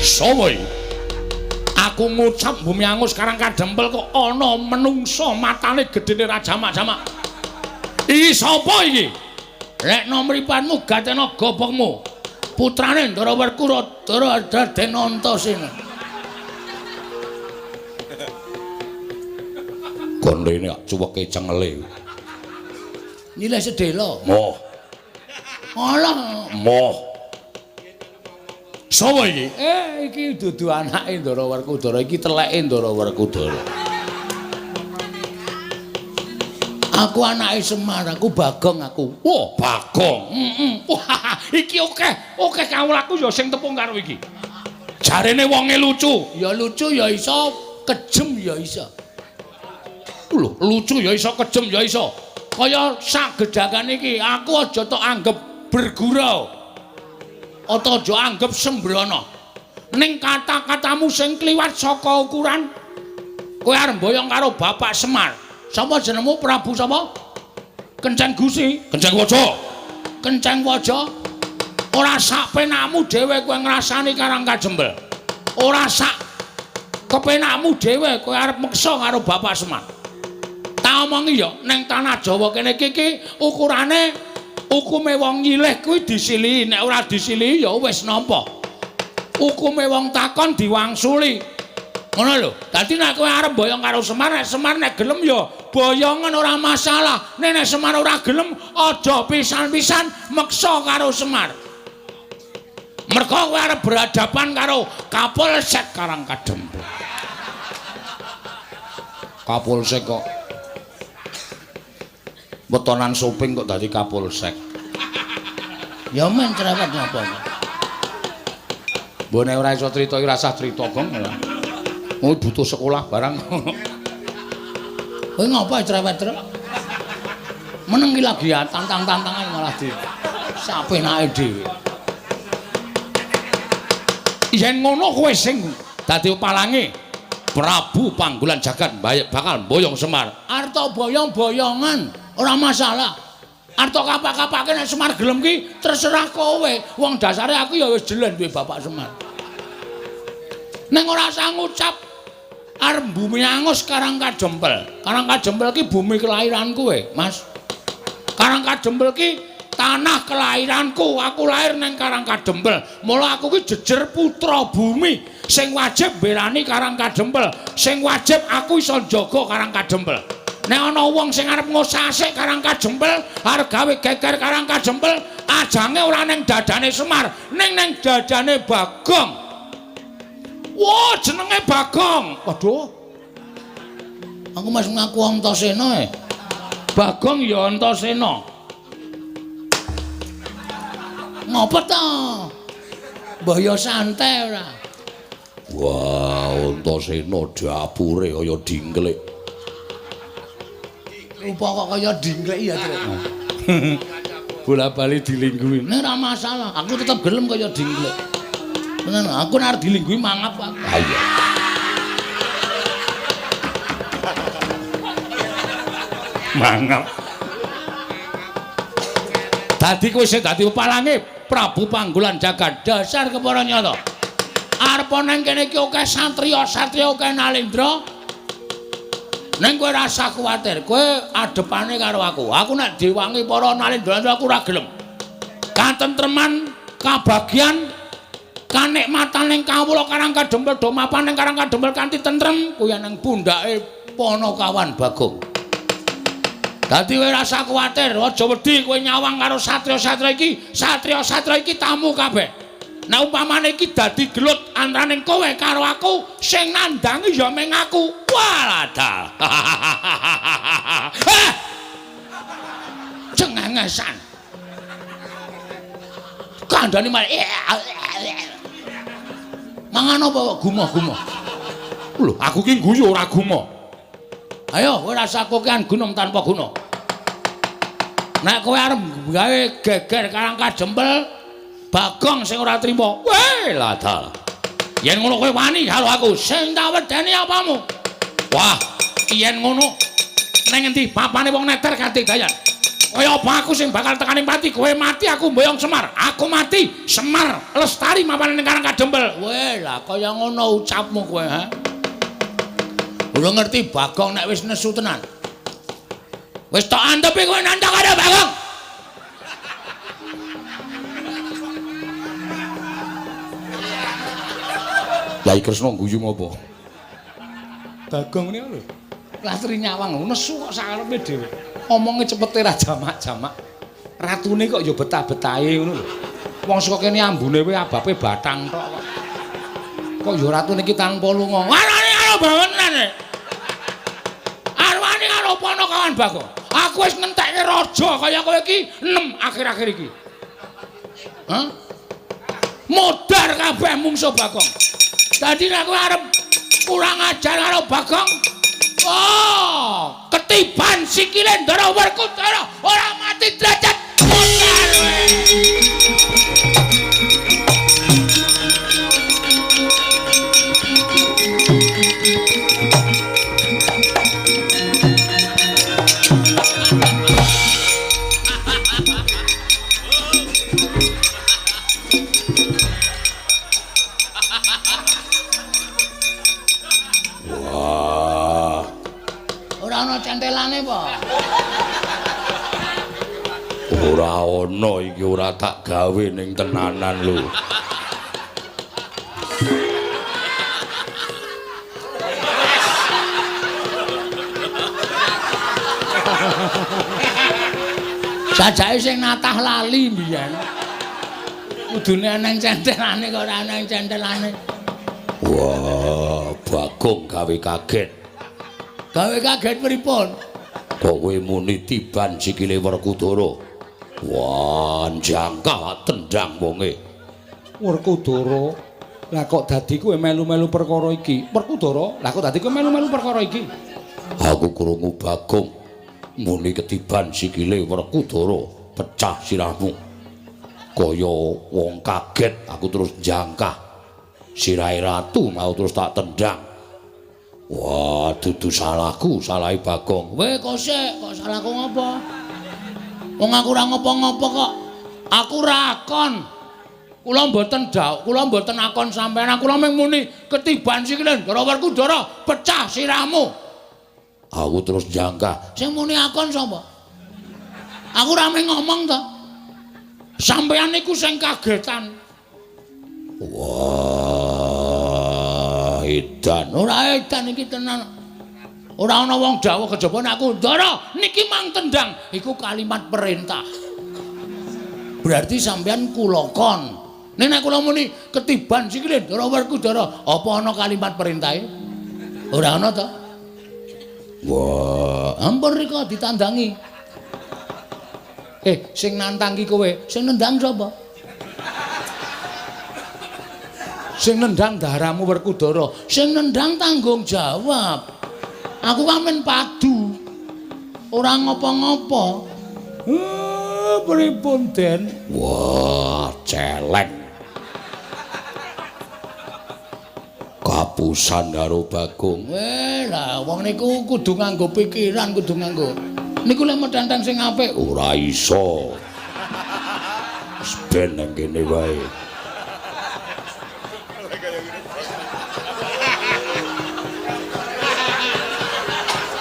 Sopo iki? Aku ngucap bumi angus Karang Kadempel kok ana menungsa matane gedene ra jamak-jamak. Iki sapa iki? Rekno mripanmu gatena gobokmu. Putrane Ndara Werkudara Raden Antasena. Gondene kok cuweke cengele. Nyilih sedhela. Moh. Alah, moh. Sapa iki? Iki dudu anake Ndara Werkudara, iki teleke Ndara Werkudara. Aku anake Semar, aku Bagong aku. Wah, Bagong. Heeh. Wah, iki akeh, akeh kawulaku ya sing tepung karo iki. Jarene wonge lucu. Ya lucu ya iso, kejem ya iso. Lho, lucu ya iso, kejem ya iso. Kaya sak gedhakan iki, aku aja tok anggep bergurau. Ata aja anggep sembrono. Ning kata-katamu sing kliwat saka ukuran, kowe arep mboyong karo Bapak Semar. Sapa jenengmu Prabu sapa? Kenceng Gusi, Kenceng Waja. Kenceng Waja. Ora sak penakmu dhewe kowe ngrasani Karang Kadempel. Ora sak kepenakmu dhewe kowe arep meksa karo Bapak Semar. Tak omongi ya, ning tanah Jawa kene iki ukurane hukume wong nyilih kuwi disilihi, nek ora disilihi ya wis nampa. Hukume wong takon diwangsuli. Ngono lho. Dadi nek kowe arep boyong karo Semar, nek Semar nek gelem ya boyongan ora masalah. Nek nek Semar ora gelem aja pisan-pisan meksa karo Semar. Mergo kowe arep berhadapan karo Kapolsek Karang Kadempel. Kapolsek kok wetonan soping kok dadi Kapolsek. Ya men cerewet napa. Mbok nek ora iso crita iki rasah crita, Gong. Oh, butuh sekolah barang. Kowe ngapa cerewet, Truk? Meneng iki lagi ya tantang-tantangan malah di sapenake dhewe. Yen ngono kowe sing dadi palange Prabu Panggulan Jagat bakal mboyong Semar. Arta boyong-boyongan ora masalah. Arta kapak-kapake nek Semar gelem ki terserah kowe. Wong dasare aku ya wis jelen duwe Bapak Semar. Ning ora usah ngucap arep bumi angus Karang Kadempel. Karang Kadempel ki bumi kelahiranku kowe, Mas. Karang Kadempel ki tanah kelahiranku. Aku lahir nang Karang Kadempel. Mula aku ki jejer putra bumi sing wajib mbelani Karang Kadempel. Sing wajib aku iso njaga Karang Kadempel. Nek ana wong sing arep ngosasik Karang Kadempel, arep gawe geger Karang Kadempel, ajange ora ning dadane Semar, ning ning dadane Bagong. Wah, jenenge Bagong. Waduh. Aku mas ngaku Antasena e. Bagong ya Antasena. Ngopo to? Mbah ya santai ora. Wah, Antasena dapure kaya dingklik. Rupa kok kaya dingklik ya, Truk. Bola-bali dilingguhi. Nek ora masalah, aku tetep gelem kaya dingklik. Tenan, aku nek arep dilingguhi mangap aku. Ha iya. Mangap. Dadi kowe sing dadi palange Prabu Panggulan Jagat dasar kepara nyata. Arep nang kene iki akeh satriya-satriya akeh nalendra. Ning kowe ora usah kuwatir, kowe adepane karo aku. Aku nek diwangi para nalendra aku ora gelem. Katentreman, kabagyan Kanikmatan ing kawula Karang Kadempel do mapan ing Karang Kadempel kanthi tentrem kuwi nang pundhake Panakawan Bagong. Dadi kowe rasa kuwatir, aja wedi kowe nyawang karo satriya-satriya iki, satriya-satriya iki tamu kabeh. Nek umpamane iki dadi gelut antaraning kowe karo aku, sing nandangi ya mung aku. Walah. Cengengesan. Kandhane malah mangan apa kok gumoh-gumoh. Lho, aku ki guyu ora gumoh. Ayo kowe rasa kokean gunung tanpa guna. Nek kowe arep gawe geger Karang Kadempel, Bagong sing ora trima. Weh, ladal. Yen ngono kowe wani karo aku, sing tak wedeni apamu? Wah, yen ngono ning endi papane wong neter kanthi dayan. Kaya apa aku sing bakal tekaning pati, kowe mati aku mboyong Semar. Aku mati, Semar lestari mapane ning Karang Kadempel. Weh, lah kaya ngono ucapmu kowe, ha? Ora ngerti Bagong nek wis nesu tenan. Wis tok antepi kowe nantang karo Bagong. Yai Kresna guyu ngopo? Bagong niku lho. Lastri nyawang nesu kok sakarepe dhewe. Omonge cepete ra jamak-jamak. Ratune kok ya betah-betahe ngono lho. Wong saka kene ambune wae abape batang tok kok. Kok ya ratune iki tanpa lunga. Warane karo bangenan. Arwane karo Panakawan Bagong. Aku wis ngentekke raja kaya kowe iki 6 akhir-akhir iki. Hah? Modar kabeh mungsuh Bagong. Dadi nek kowe arep kurang ajar karo Bagong, oh, ketiban sikile Ndara Werkudara ora mati derajat modar kowe. Wah. Ora ana centelane apa? Ora ana iki ora tak gawe ning tenanan lho. Sajake sing natah lali mbiyen. Kudune ana centelane kok ora ana centelane. Wah, Bagong gawe kaget. Gawe kaget pripun? Kowe muni tiban sikile Werkudara. Wah, jangkah tendang wonge. Werkudara, lah kok dadi kowe melu-melu perkara iki? Werkudara, lah kok dadi kowe melu-melu perkara iki? Aku krungu Bagong muni ketiban sikile Werkudara, pecah sirahmu. Kaya wong kaget, aku terus jangkah. Sirahe ratu mau terus tak tendang. Wah, dudu salahku, salahe Bagong. Weh, kok sik, kok salahku ngopo? Wong aku ora ngopo-ngopo kok. Aku ora akon. Kula mboten dawuh, kula mboten akon sampeyan. Kula mung muni ketiban sikile Ndara Werkudara, pecah sirahmu. Aku terus jangkah. Sing muni akon sapa? Aku ora mung ngomong to. Sampeyan niku sing kagetan. Wah, edan. Ora edan iki tenan. Ora ana wong dawuh kejaba nek aku Ndara niki mang tendang, iku kalimat perintah. Berarti sampeyan kula kon. Nek nek kula muni ketiban sikile Ndara Werkudara, apa ana kalimat perintahe? Ora ana to. Wah, ampun rika ditandangi. Sing nantang ki kowe, sing nendang sapa? Sing nendang daramu Werkudara, sing nendang tanggung jawab. Aku kan men padu. Ora ngopo-ngopo. Pripun, Den? Wah, celeng. Kapusan karo Bagong. Weh, lah wong niku kudu nganggo pikiran, kudu nganggo. Niku lek metenteng sing apik ora iso. Wis ben nang kene wae.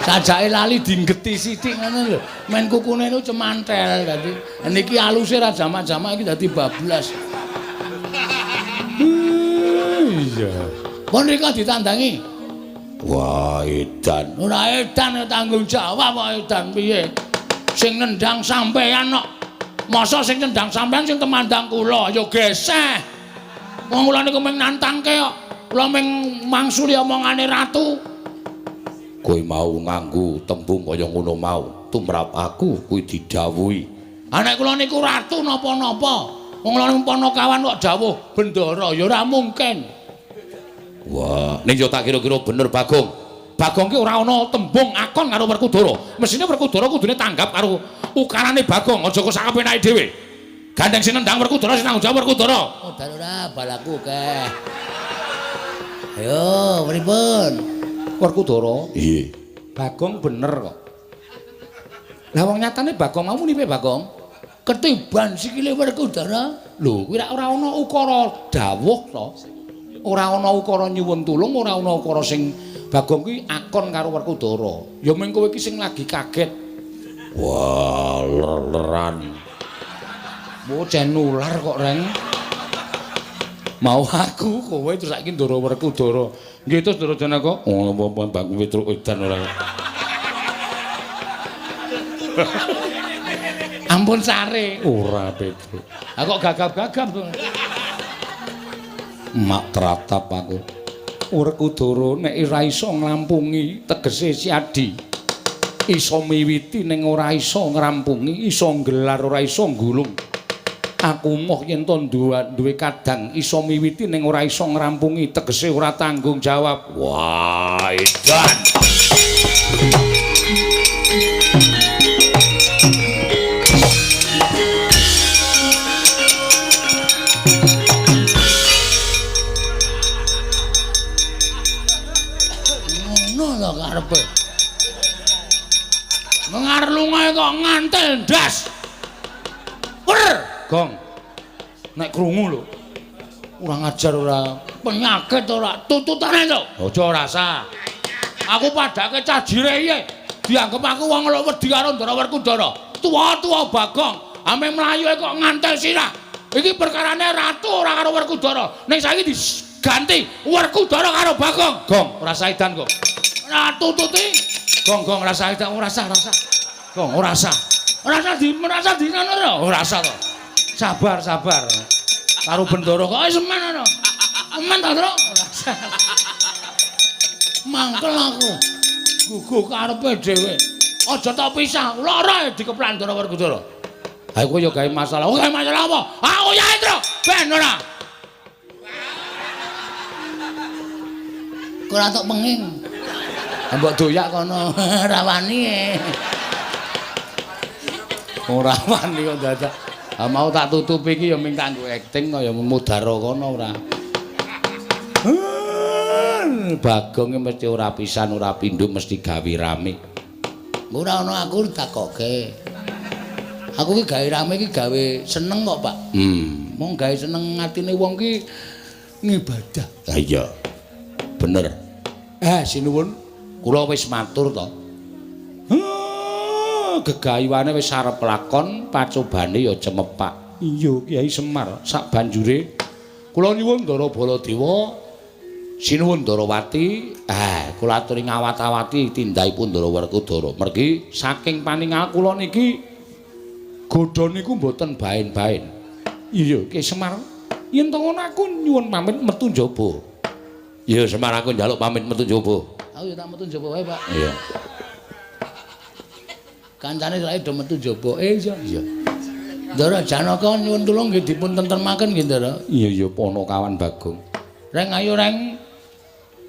Sajake lali dinggeti sithik ngono lho. Men kukune niku cemantel dadi. Niki aluse ra jamak-jamak iki dadi bablas. Iya. Pun rika ditandangi. Wah, edan. Ora edan tanggung jawab kok edan piye? Sing nendang sampean kok. Masa sing nendang sampean sing temandang kula ya geseh. Wong kula niku mung nantangke kok. Kula mung mangsuli omongane ratu. Kowe mau nganggo tembung kaya ngono mau, tumrap aku kuwi didhawuhi. Ha nek kula niku ratu napa-napa. Wong kula niku panakawan kok dawuh bendara ya ora mungkin. Wah, ning yo tak kira-kira bener Bagong. Bagong ki ora ana tembung akon karo Werkudara. Mesine Werkudara kudune tanggap karo ukarane Bagong, aja kok sakapenake dhewe. Gandeng sing nendang Werkudara sing tanggung jawab Werkudara. Oh, ora balaku akeh. Ayo, pripun? Werkudara? Iya. Bagong bener kok. Lah wong nyatane Bagong mau muni piye Bagong? Ketiban sikile Werkudara. Lho, kuwi ora ana ukara dawuh to. Ora ana ukara nyuwun tulung, ora ana ukara sing Bagong kuwi akon karo Werkudara. Ya mung kowe iki sing lagi kaget. Wah, ler-leran. Bocah nular kok, Reng. Mau aku kowe terus saiki Ndara Werkudara. Nggih terus Ndara Janaka. Oh, apa Bagong Petruk edan ora. Ampun sare. Ora Petruk. Ha kok gagap-gagap to. Mak tratap aku. Werkudara nek ora iso nglampungi tegese Siadi. Iso miwiti ning ora iso ngrampungi, iso nggelar ora iso nggulung. Aku moh yen to duwe kadang iso miwiti ning ora iso ngrampungi, tegese ora tanggung jawab. Wah, edan. Ngono to karepe. Mengarlungae kok ngantel ndas. Wer, Gong. Nek krungu lho. Ora ngajar ora penyakit ora tututane to. Aja rasa. Aku padake cah jire iki. Dianggep aku wong lho wedi karo Ndara Werkudara. Tuwa-tuwa Bagong, ame mlayu kok ngantel sirah. Iki perkarane ratu ora karo Werkudara. Ning saiki diganti Werkudara karo Bagong. Gong, ora saidan kok. Ora tututi. Gong, gong rasa edan ora sah, rasa. Gong, ora sah. Ora sah di merasa di ngono ora. Ora sah to. Sabar, sabar. Karo Bendara kok wis men ngono. Men ta, Tru? Ora sah. Mangkel aku. Guguh karepe dhewe. Aja tok pisah, lara dikeplak Ndara Werkudara. Ha iku ya gawe masalah. Oh, gawe masalah apa? Aku ya, Tru. Ben ora. Ora tok penging. Mbok doyak kono, ora wani. Ora wani kok dadak. Ha mau tak tutupi iki ya mung kanggo akting kaya mudara kono ora. Bagong mesti ora pisan ora pindho mesti gawe rame. Ora ana aku takoke. Aku ki gawe rame ki gawe seneng kok, Pak. Mong gawe seneng atine wong ki ngibadah. Ha iya. Bener. Sinuwun, kula wis matur to. Gegayuhane wis arep lakon, pacobane ya cemepak. Iya, Kyai Semar, sak banjure kula nyuwun Ndara Baladewa, sinuwun Ndarawati, kula aturi ngawat-awati tindakipun Ndara Werkudara. Mergi saking paningal kula niki godha niku mboten baen-baen. Iya, Kyai Semar, yen to ngono aku nyuwun pamit metu njaba. Iya, Semar, aku njaluk pamit metu njaba. Aku ya tak metu njaba wae, Pak. Iya. Kancane saiki do metu njaba. Iya. Iya. Ndara Janaka nyuwun tulung nggih dipun tentremaken nggih, Ndara. Iya, iya, Panakawan Bagong. Reng ayo reng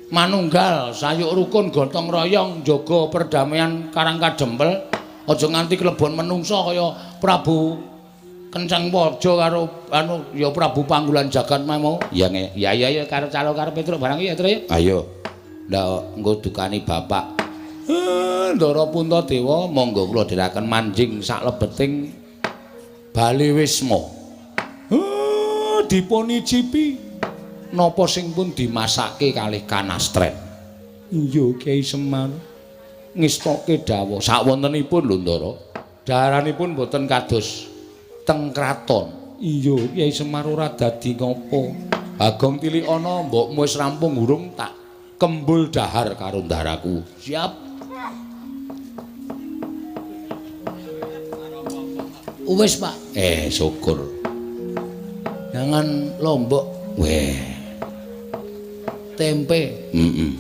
manunggal sayuk rukun gotong royong njaga perdamaian Karang Kadempel. Aja nganti klebon menungsa kaya Prabu Kenceng Waja karo anu ya Prabu Panggulan Jagat mau. Ya ya ya karo calo karo Petruk barang ya, Tru ya. Ayo. Ndak engko dukani bapak. Ndara Puntadewa monggo kula dherekaken manjing saklebeting Bale Wisma. Dipunicipi napa sing pun dimasake kalih kanastren. Iya, Kyai Semar. Ngestoke dawuh sakwontenipun lho, Ndara. Daharanipun mboten kados teng kraton. Iya, Kyai Semar ora dadi ngopo. Bagong tilik ana mbokmu wis rampung urung tak kembul dahar karo ndaraku. Siap. Wis, Pak. Syukur. Jangan lombok. Weh. Tempe. Heeh.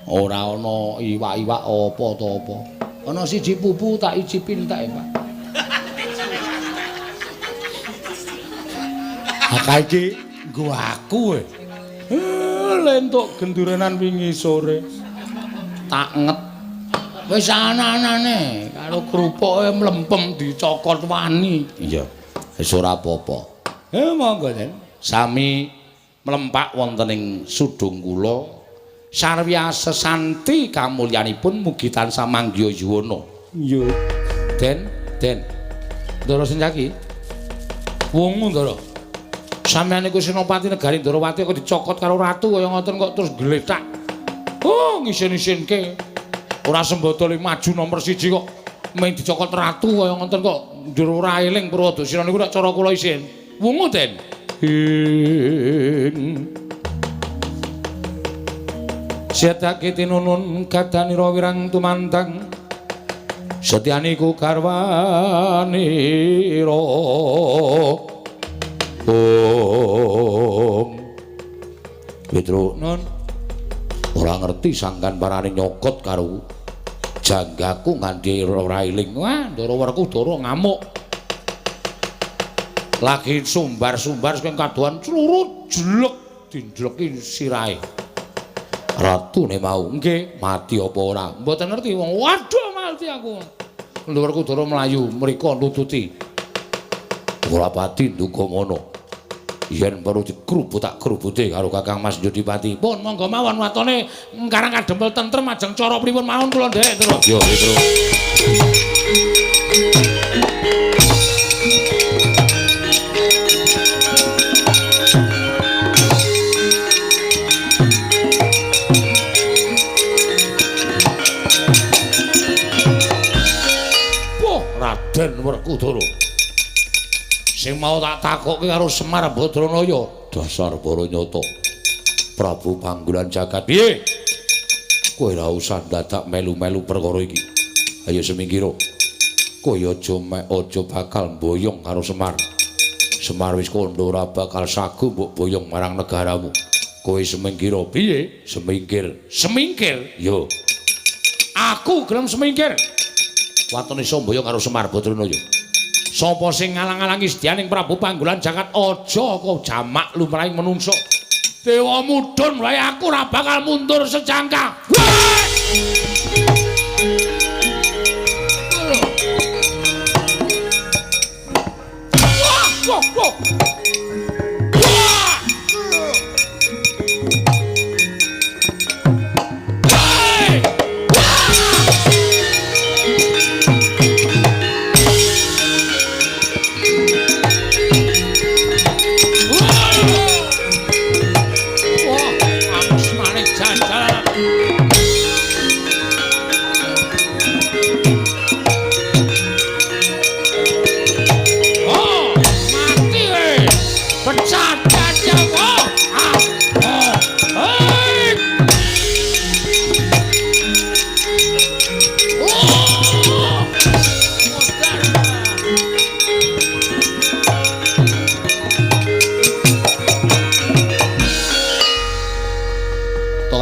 Ora ana iwak-iwak apa to apa. Ana siji pupu tak icipin tak, Pak. Ha iki nggo aku. Lentuk gendurenan wingi sore. Tak nget. Wis ana-anane karo krupuke mlempem dicokot wani. Iya. Wis ora apa-apa. Monggo, Den. Sami mlempak wonten ing sudung kula. Sarwia sesanti kamulyanipun mugi tansah manggiya yuwana. Iya. Den, Den. Ndara Sencaki. Wungu, Ndara. Sampeyan niku senopati negari Ndarawati kok dicokot karo ratu kaya ngoten kok terus gletak. Oh, ngisin-isinke. Ora sembada le maju nomor 1 kok mung dicokot ratu kaya ngoten kok njur ora eling Purwadasina niku nek cara kula isin. Wungu, Den. Ing Setake tinunun kadanira wirang tumandang setyaniku garwanira. Om Petro non ora ngerti sangkan parane nyokot karo janggaku nganti ora eling. Wah, Ndara Werkudara ngamuk. Lagi sumbar-sumbar saking kadohan clurut jlek dinjleki sirahe. Ratune mau nggih mati apa ora? Mboten ngerti wong. Waduh mati aku. Ndara Werkudara mlayu mriko nututi. Ora pati nduga ngono. Yen perlu dikrubut tak krubute karo Kakang Mas Jodipati. Pun monggo mawon watone Karang Kadempel tentrem ajeng cara pripun mawon kula nderek terus. Yo, terus. Wah, Raden Werkudara. Sing mau tak takokke karo Semar Badranaya, dasar Baranyata. Prabu Panggulan Jagat. Piye? Kowe ora usah dadak melu-melu perkara iki. Ayo semingkira. Kowe aja bakal mboyong karo Semar. Semar wis kandha ora bakal sagu mbok boyong marang negaramu. Kowe semingkira. Piye? Semingkir. Semingkir? Yo. Aku gelem semingkir. Watone iso mboyong karo Semar Badranaya. Sapa sing ngalang-alangi sedyaning Prabu Panggulan Jagat aja kok jamak lumrahing menungso. Dewa mudhun wae aku ora bakal mundur sejangka. Wah, wah, wah.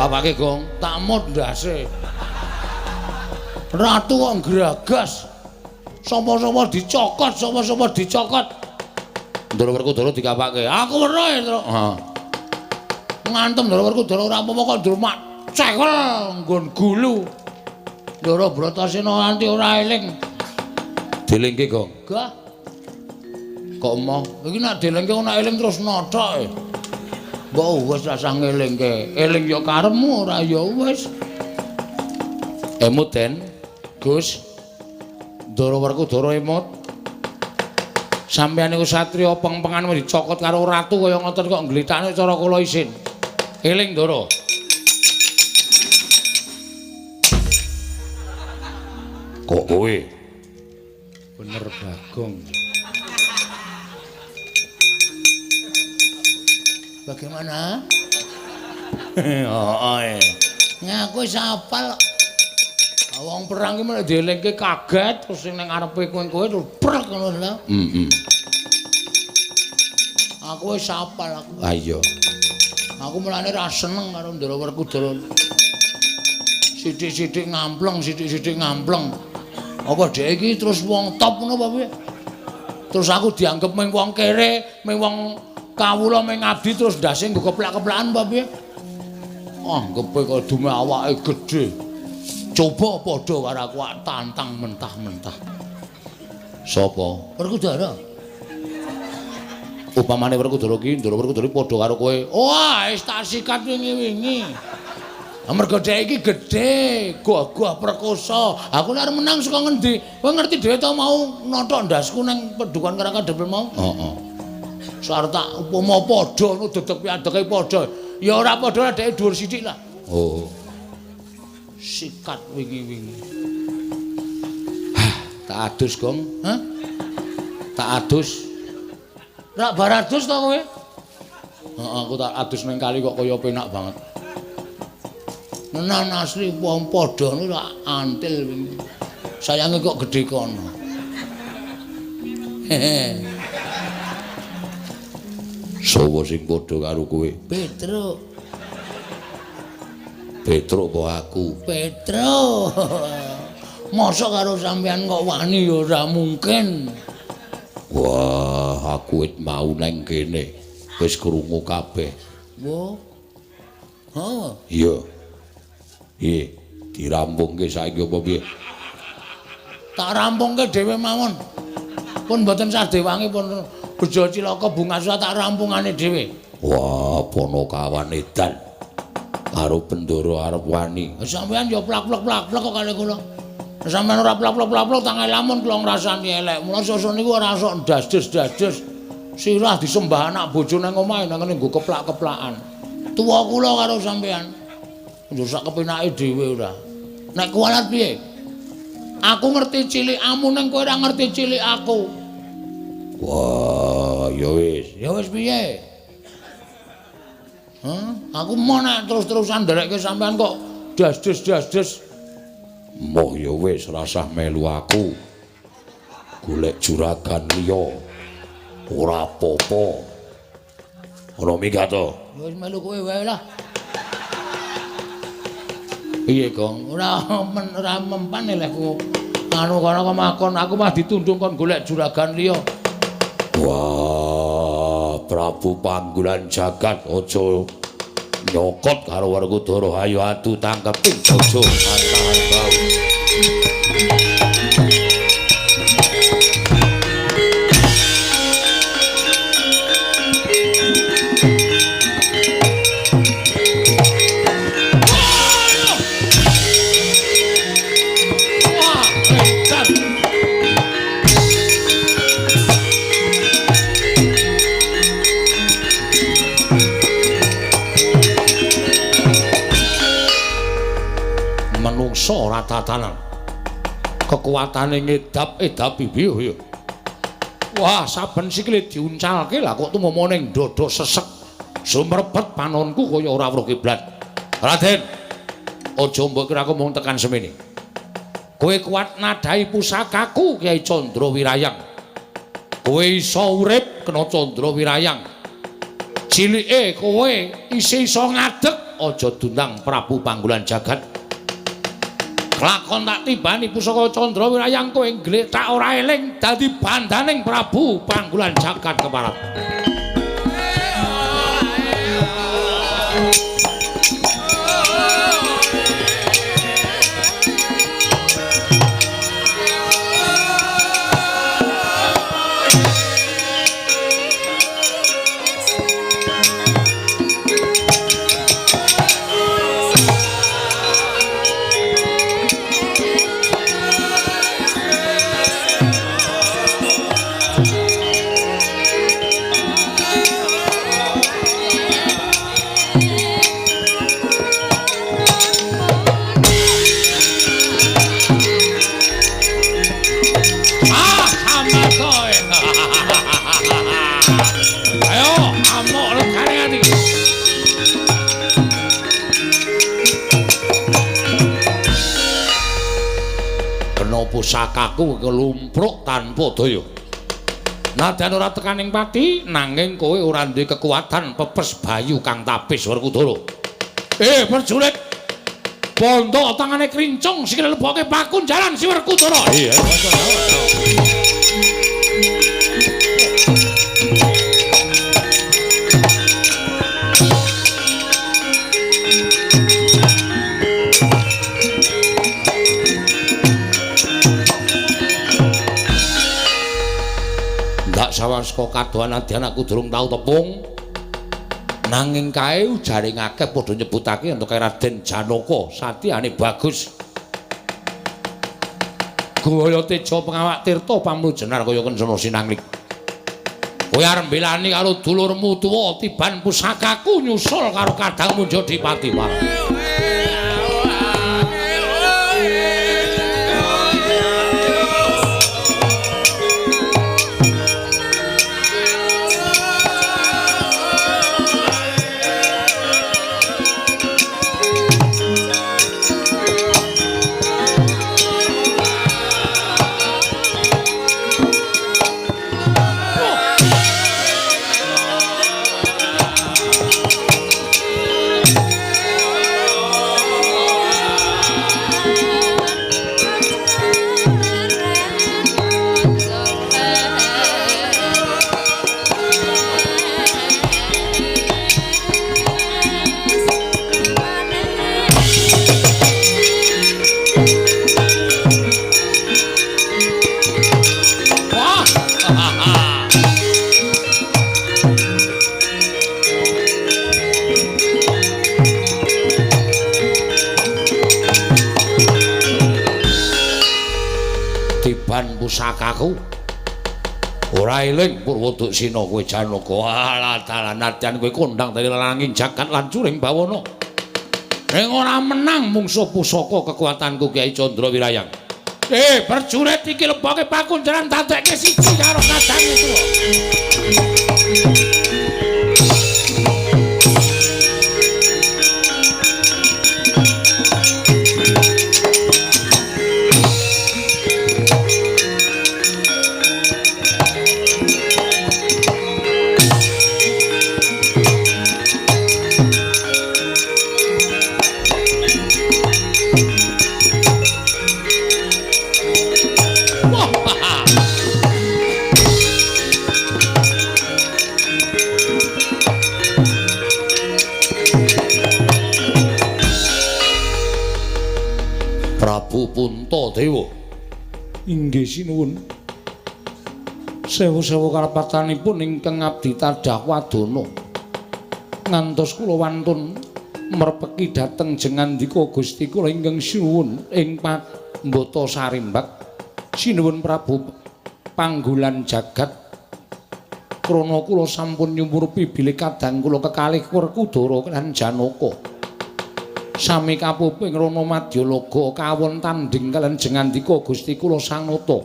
Apake, Gong? Tak mut ndase. Ratu kok ngragas. Sapa-sapa dicokot, sapa-sapa dicokot. Ndara Werkudara dikapake. Aku weruh, Tru. Heeh. Ngantem Ndara Werkudara ora apa-apa kok ndrumak cekel nggon gulu. Ndara Bratasena nganti ora eling. Dilingke, Gong. Gah. Kok emoh? Iki nek dilingke ora eling terus nothok. Mbok wis rasah ngelingke. Eling ya karepmu, ora ya wis. Emut, Den. Gus. Ndara Werkudara emut. Sampeyan niku satriya pengpengan dicokot karo ratu kaya ngoten kok nglithakne cara kula isin. Eling, Ndara. Kok kowe? Bener Bagong. Bagaimana? Heeh. Ngaku wis hafal. Wong perang ki nek dielingke kaget terus sing ning ngarepe kowe-kowe terus prek ngono lho. Heeh. Aku wis hafal aku. Ha iya. Aku mulane ra seneng karo Ndara Werkudara. Sithik-sithik ngampleng, sithik-sithik ngampleng. Apa dhek iki terus wong top ngono apa piye? Terus aku dianggep mung wong kere, mung wong kawula mung ngabdi terus ndase nggo keplak-keplakan apa piye? Anggepe kok dume awake gedhe. Coba padha karo aku tantang mentah-mentah. Sapa? Werkudara. Upamane Werkudara ki, Ndara Werkudara padha karo kowe. Wah, wis tak sikat wingi-wingi. Mergo dhek iki gedhe, gagah perkosa. Aku nek arep menang saka ngendi? Kowe ngerti dhewe to mau nothok ndasku ning pedukan Karang Kadempel mau? Heeh. Sarep tak upama padha ngono dedeg piadege padha. Ya ora padha dhek dhuwur sithik lah. Oh. Sikat wingi-wingi. Hah, tak adus, Gong. Hah? Tak adus. Rak bar adus to kowe? Heeh, aku tak adus ning kali kok kaya penak banget. Nenan asli wong padha niku rak antil wingi. Sayange kok gedhe kono. Hehe. Sowo sing padha karo kowe? Petruk. Petruk apa aku? Petruk. Mosok karo sampean kok wani ya ora mungkin. Wah, aku wit mau nang kene. Wis krungu kabeh. Wo. Ha. Iya. Piye? Dirampungke saiki apa piye? Tak rampungke dhewe mawon. Pun mboten sadewangi pun bejo cilaka bunga tak rampungane dhewe. Wah, Ponokawan edan. Karo Bendoro arep wani. Sampeyan ya plak-plak-plak-plak kok kali kula. Sampeyan ora plak-plak-plak tangan lamun kula ngrasani elek. Mula sesuk niku ora sok ndas-des-das-des. Sirah disembah anak bojo nang omahe nang ngene nggo keplak-keplakan. Tuwa kula karo sampeyan. Njur sak kepenake dhewe ora. Nek kuwalat piye? Aku ngerti cilikamu ning kowe ora ngerti cilik aku. Wah, ya wis. Ya wis piye? Hah? Aku mau nek terus-terusan nderekke sampean kok das-des-das-des. Moh ya wis rasah melu aku. Golek juragan liya. Ora apa-apa. Ora minggat to. Ya wis melu kowe wae lah. Piye, Gong? Ora ora mempan lehku. Anu kono kok aku mah ditundung kon golek juragan liya. Wah, Prabu Panggulan Jagat aja nyokot karo Werkudara. Ayo adu tangkeping aja tahan bau. Menungso ora tatanan. Kekuatane ngedap-edap piye ya. Wah, saben sikile diuncalke lah kok tumama ning dada sesek. Sumrebet panonku kaya ora weruh kiblat. Raden, aja mbok kira aku mung tekan semene. Kowe kuat nadhahi pusakaku Kyai Candra Wirayang. Kowe iso urip kena Candra Wirayang. Cilike kowe isih iso ngadeg, aja dundang Prabu Panggulan Jagat. Lakon tak tibani pusaka Candra Wirayang kowe nglethak ora eling dadi bandaning Prabu Panggulan Jagat keparat. Ayo, amuk legane ati. Kena pusakaku kelumpruk tanpa daya. Nadyan ora tekaning pati, nanging kowe ora duwe kekuatan pepes bayu kang tapis Werkudara. Prajurit. Bondo tangane krincung sikile leboke pakunjaran si Werkudara. Iya, ndak sawang saka kadohan nadyan aku durung tau tepung. Nanging kae ujare ngakeh padha nyebutake yen kae Raden Janaka satyane bagus. Gaya teja pengawak tirta pamrujenar kaya kencana sinanglik. Kowe arep mbelani karo dulurmu tuwa tiban pusakaku nyusul karo kadangmu Jodipati Parang. Pusakaku ora eling Purwoduksina kowe Janaka. Alah dalan nadyan kowe kondang dadi langing jagat lan curing bawana. Ning ora menang mungsuh pusaka kekuatanku Kyai Candra Wirayang. Prajurit iki leboke pakunjaran dadekke siji karo kadange tuwa. Prabu Puntadewa. Inggih sinuwun. Sewu-sewu kalepatanipun ingkang abdi tadah wadana. Ngantos kula wantun merpeki dhateng jengandika Gusti kula ingkang sinuwun ing Pambata Sarimbak. Sinuwun Prabu Panggulan Jagat. Krana kula sampun nyumurupi bilih kadang kula kekalih Werkudara lan Janaka. Sami kapuping Rana Madyalaga kawon tandhing kaliyan jengandika Gusti kula Sang Nata.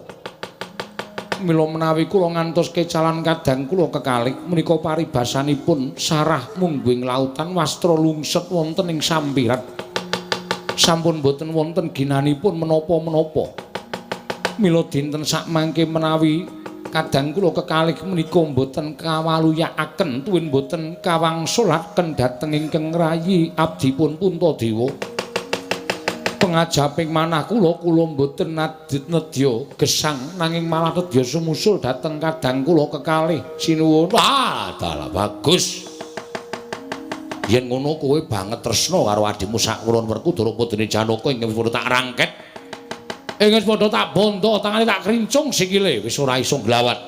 Mila menawi kula ngantos kecalan kadang kula kekalih menika paribasanipun sarah mungguing lautan wastra lungset wonten ing sampiran. Sampun boten wonten ginanipun menapa-menapa. Mila dinten sakmangke menawi kadang kula kekalih menika mboten kawaluyakaken tuwin mboten kawangsulaken dhateng ingkang rayi abdipun Puntadewa. Pengajaping manah kula kula mboten nedya gesang nanging malah nedya sumusul dhateng kadang kula kekalih. Sinuwun. Wah, dalah bagus. Yen ngono kowe banget tresna karo adhimu sakulon Werkudara putune Janaka ingkang wis tak rangket. Ing wis padha tak bondo tangane tak krincung sikile wis ora iso nglawat.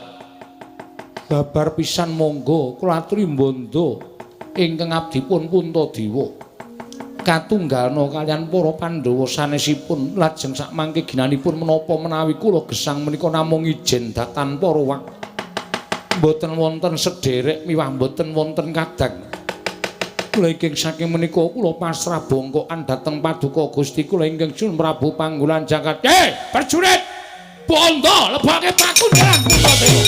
Babar pisan monggo kula aturi bondo ingkang abdipun Puntadewa. Katunggalna kaliyan para Pandhawa sanesipun lajeng sakmangke ginanipun menapa menawi kula gesang menika namung ijen tanpa rowak. Mboten wonten sederek miwah mboten wonten kadang. Kula ingkang saking menika kula pasrah bongkokan dhateng paduka Gusti kula ingkang Sun Prabu Panggulan Jagat. Prajurit! Bondo lebake pakunjaran Puntadewa.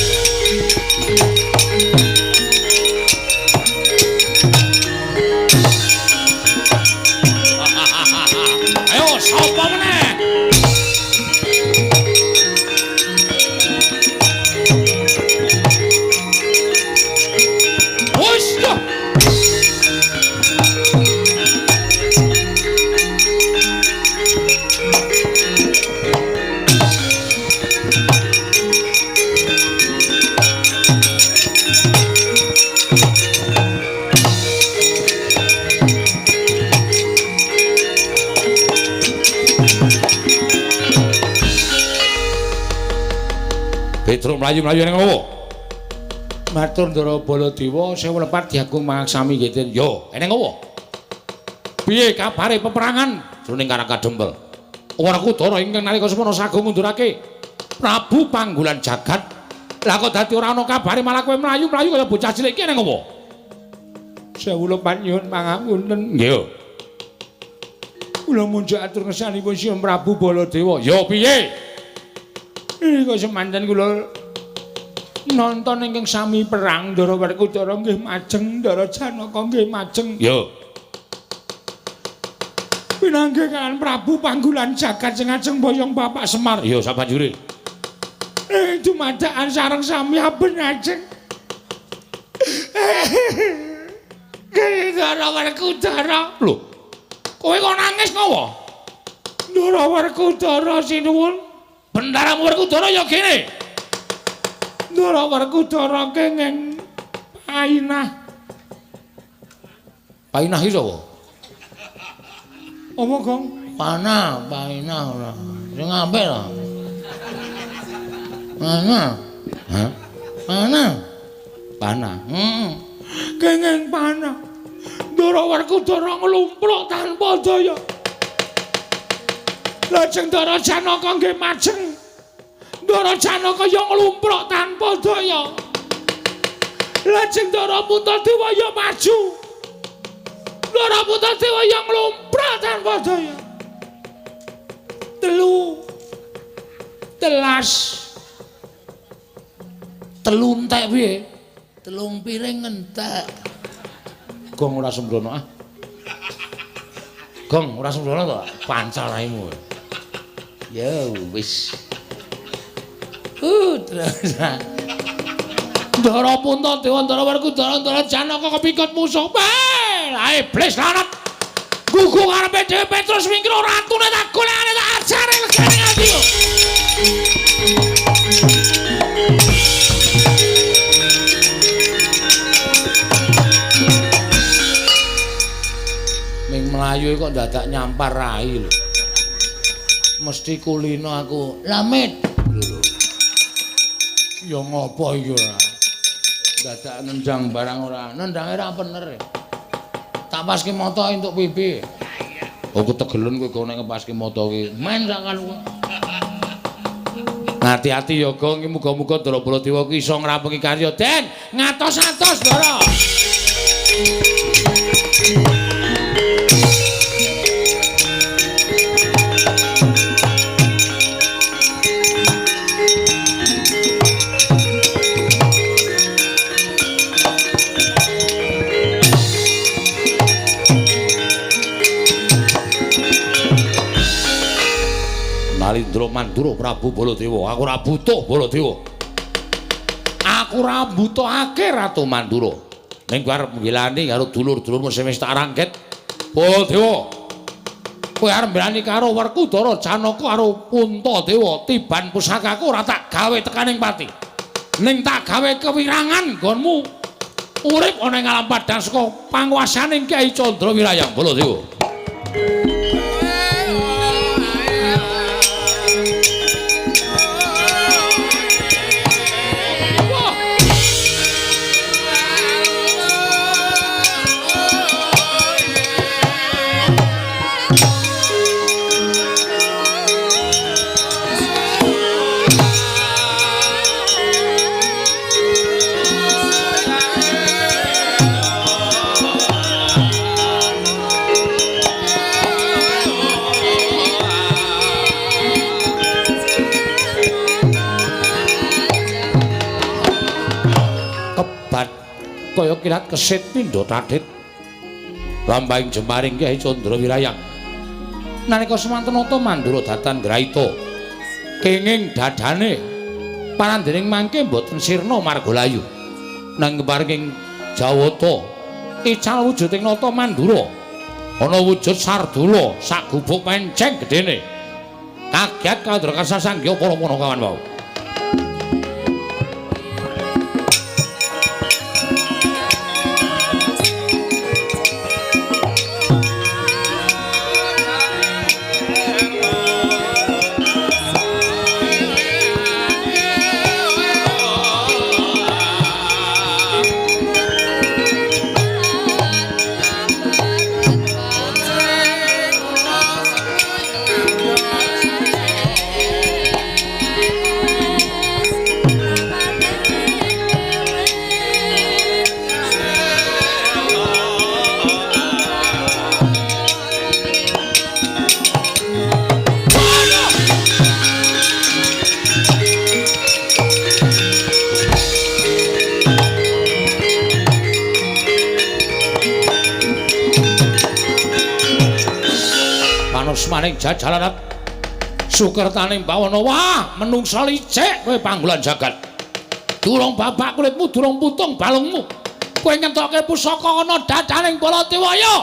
Petruk mlayu-mlayu ning ngopo? Matur Ndara Baladewa, sewu lepat diagung mangaksami nggih. Yo, eneng ngopo? Piye kabare peperangan jroning Karang Kadempel? Werkudara ingkang nalika semono sagung ngundurake Prabu Panggulan Jagat. Lah kok dadi ora ana kabare malah kowe mlayu-mlayu kaya bocah cilik iki eneng ngopo? Sewu lepat nyuwun pangapunten. Nggih. Kula munjuk atur ngersanipun Sinuwun Prabu Baladewa. Yo piye? Kok semanten kula nonton ingkang sami perang Ndara Werkudara nggih majeng, Ndara Janaka nggih majeng. Yo. Pinanggih kalian Prabu Panggulan Jagat sing ajeng boyong Bapak Semar. Yo sabanjure. Dumadakan sareng sami aben ajeng. Ndara Werkudara. Lho. Kowe kok nangis ngopo? Ndara Werkudara sinuwun. Bendaramu Werkudara ya kene. Ndara Werkudara kenging painah. Painah iki sapa? Apa, Gong? Panah, painah ora. Sing apik lho. Panah. Hah? Panah. Panah. Heeh. Kenging panah. Ndara Werkudara nglumpruk tanpa daya. Lajeng Ndara Janaka nggih majeng. Ndara Janaka ya nglumpruk tanpa daya. Lajeng Ndara Puntadewa ya maju. Ndara Puntadewa ya nglumpruk tanpa daya. Telu telas. Telu entek piye? Telung piring entek. Gong ora sembrono ah. Gong ora sembrono to, pancal raimu. Ya wis. Terus. Ndara Puntadewa, Ndara Werkudara, Ndara Janaka kepikut musuh. Lah iblis lanat. Gugu karepe dhewe Petrus mingkir ratune tak golekane tak ajare legane ati. Ming mlayu kok dadak nyampar rai lho. Mesti kulino aku. Lamit. Lho. Ya ngopo iki ora? Dadak nendang barang ora. Nendange ora bener. Tak paske moto entuk pipi. Oh ketegelen kowe kok nek ngepaske moto ki. Men sak kaluwe. Hati-hati ya Gong, muga-muga Ndara Baladewa ki iso ngrampungi karya. Den, ngatos-atos Ndara. Nalindra Mandura Prabu Baladewa, aku ora butuh Baladewa. Aku ora mbutuhake Ratu Mandura. Ning kowe arep nggilani karo dulur-dulurmu sing wis tak rangket. Baladewa. Kowe arep mbelani karo Werkudara, Janaka karo Puntadewa, tiban pusakaku ora tak gawe tekaning pati. Ning tak gawe kewirangan nggonmu urip ana ing alam padhang saka panguwasaning Kyai Candra Wirayang Baladewa. Kaya kilat kesit pindha tathit lampahing jemaring Kyai Candra Wirayang. Nalika semanten nata Mandura datan ngraita kenging dadane parandening mangke mboten sirna marga layu. Nang keparing Jawata ical wujuding nata Mandura ana wujud sardula sak gubuk penceng gedene. Kaget kandra kasasangya para panakawan wau. Suksmaning jajalarat sukertaning bawana. Wah, menungsa licik kowe Panggulan Jagat. Durung babak kulitmu, durung putung balungmu. Kowe ngentokke pusaka ana dadaning Baladewa ya.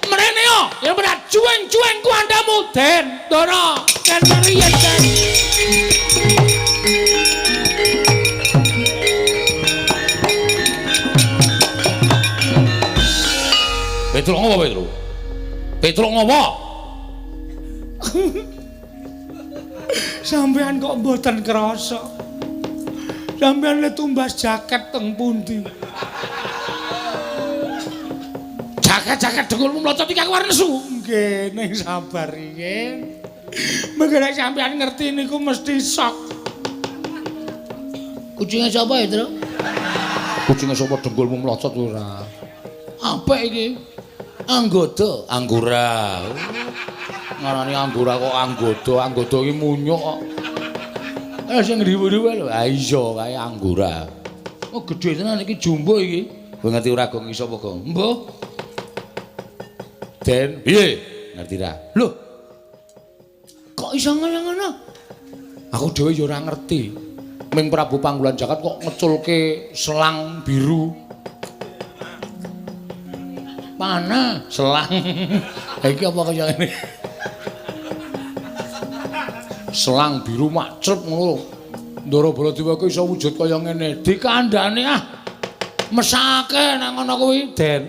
Mrene ya, yen ora juweng-juweng kuandamu Den Ndara, ken riyen Den. Petro ngopo Petro? Petro ngopo? Sampeyan kok mboten krasa. Sampeyan le tumbas jaket teng pundi? Jaket-jaket dengkulmu mlocot iki aku arep nesu. Nggih, ning sabar riyin. Mengko nek sampeyan ngerti niku mesti sok. Kucinge sapa ya, Tru? Kucinge sapa dengkulmu mlocot ora? Apik iki. Anggoda, anggura. Ngarani anggura kok anggoda, anggoda iki munyuk kok. Eh sing riwu-riwu lho. Ha iya kae anggura. Oh gedhe tenan iki jumbo iki. Kowe ngerti ora Gong iso apa Gong? Mbuh. Den, piye? Ngerti ra? Lho. Kok iso ngono-ngono? Aku dhewe ya ora ngerti. Ming Prabu Panggulan Jagat kok ngeculke selang biru. Panah selang. Iki apa kaya ngene? Selang biru macrep ngono. Ndara Baladewa kuwi iso wujud kaya ngene. Dikandhane ah. Mesake nang ngono kuwi, Den.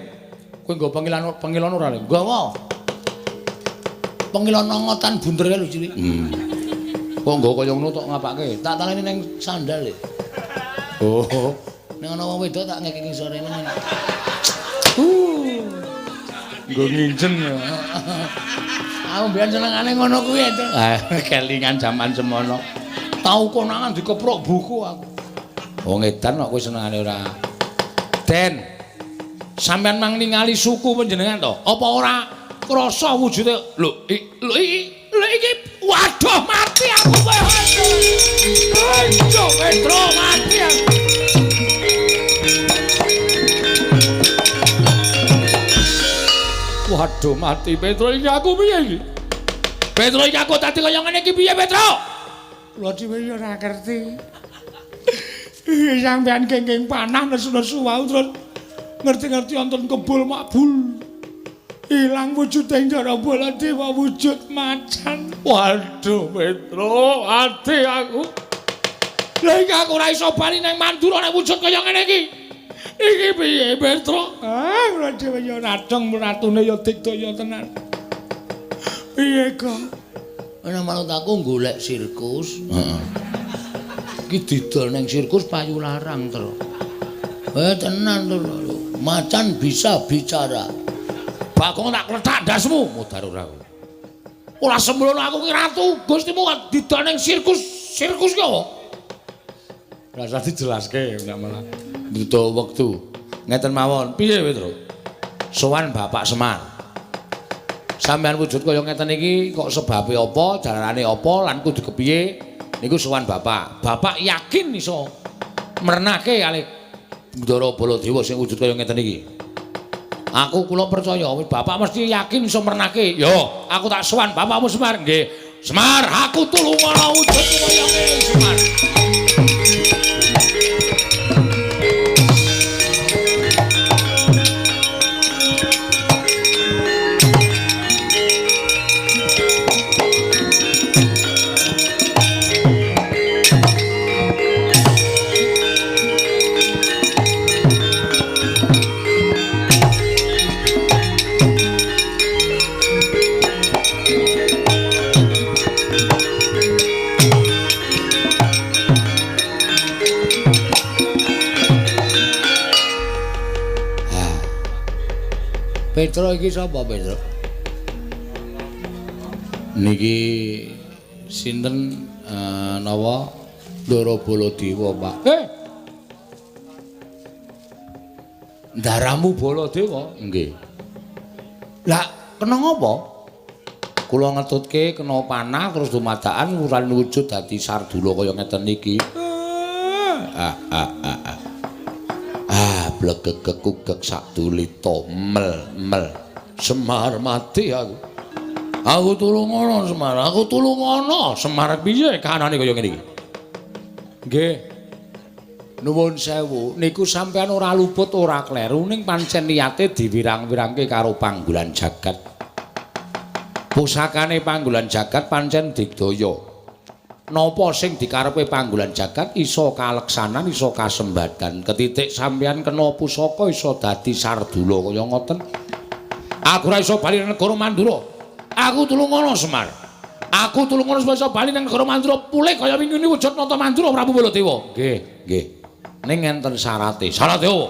Kowe nggo pengilon ora lho? Nggawa. Pengilon nongotan bunder kae lho cilik. Kok nggo kaya ngono tok ngapake? Tak taleni ning sandal e. Oh. Ning ana wong wedok tak ngekeki sore ngene. Nggo nginjen ya. Aku mbiyen senengane ngono kuwi to. Ah, kelingan jaman semono. Tau konangan dikeprok buku aku. Wong edan kok kowe senengane ora. Den. Sampeyan mang ningali suku panjenengan to? Apa ora krasa wujude? Lho, iki waduh mati aku kowe. Aduh, Petro mati aku. Waduh mati Petro iki aku piye iki? Petro iki aku dadi kaya ngene iki piye Petro? Kula dhewe ya ora ngerti. Sampeyan gengeng panah nesu-nesu wau terus ngerti-ngerti wonten kebul makbul. Ilang wujude Ndara Baladewa wujud macan. Waduh Petro, ati aku. Lha iki aku ora iso bali nang Mandura nek wujud kaya ngene iki. Iki piye Petro? Ah, kula dhewe ya radong ratune ya digdaya tenan. Piye, Gong? Ana manut aku golek sirkus. Heeh. Iki didol ning sirkus payu larang, Tru. Eh tenan to lho. Macan bisa bicara. Bagong tak kletak ndasmu, mudar ora aku. Ora sembrono aku ki ratu, Gustimu kok didol ning sirkus. Sirkus ki apa? Rasa dijelaske ndak malah. Butuh wektu. Ngeten mawon. Piye, Petro? Sowan Bapak Semar. Sampeyan wujud kaya ngeten iki kok sebabe apa, jalarane apa, lan kudu kepiye? Niku sowan Bapak. Bapak yakin iso mrenake kalih Ndara Baladewa sing wujud kaya ngeten iki. Aku kula percaya, Bapak mesti yakin iso mrenake. Yo, aku tak sowan Bapakmu Semar. Nggih. Semar, aku tulungono wujud kaya ngene Semar. Petro iki sapa Petro? Niki sinten nawa Ndara Baladewa, Pak. Ndaramu Baladewa? Nggih. Lah kena ngapa? Kula ngetutke kena panah terus dumadakan uran wujud dadi sardula kaya ngeten iki. Blegegekugek sakdulita mel mel. Semar mati aku. Aku tulungono Semar, aku tulungono. Semar piye kahanane kaya ngene iki? Nggih. Nuwun sewu, niku sampean ora luput ora kleru ning pancen niate diwirang-wirangke karo panggulan jagat. Pusakane panggulan jagat pancen digdaya. Napa sing dikarepe panggulan jagat iso kaleksanan, iso kasembadan. Ketitik sampean kena pusaka iso dadi sardula kaya ngoten. Aku ora iso bali nang negara Mandura. Aku tulungono Semar. Aku tulungono supaya iso bali nang negara Mandura pulih kaya wingi wujud nata Mandura Prabu Baladewa. Nggih, nggih. Ning enten syarate. Syarate opo?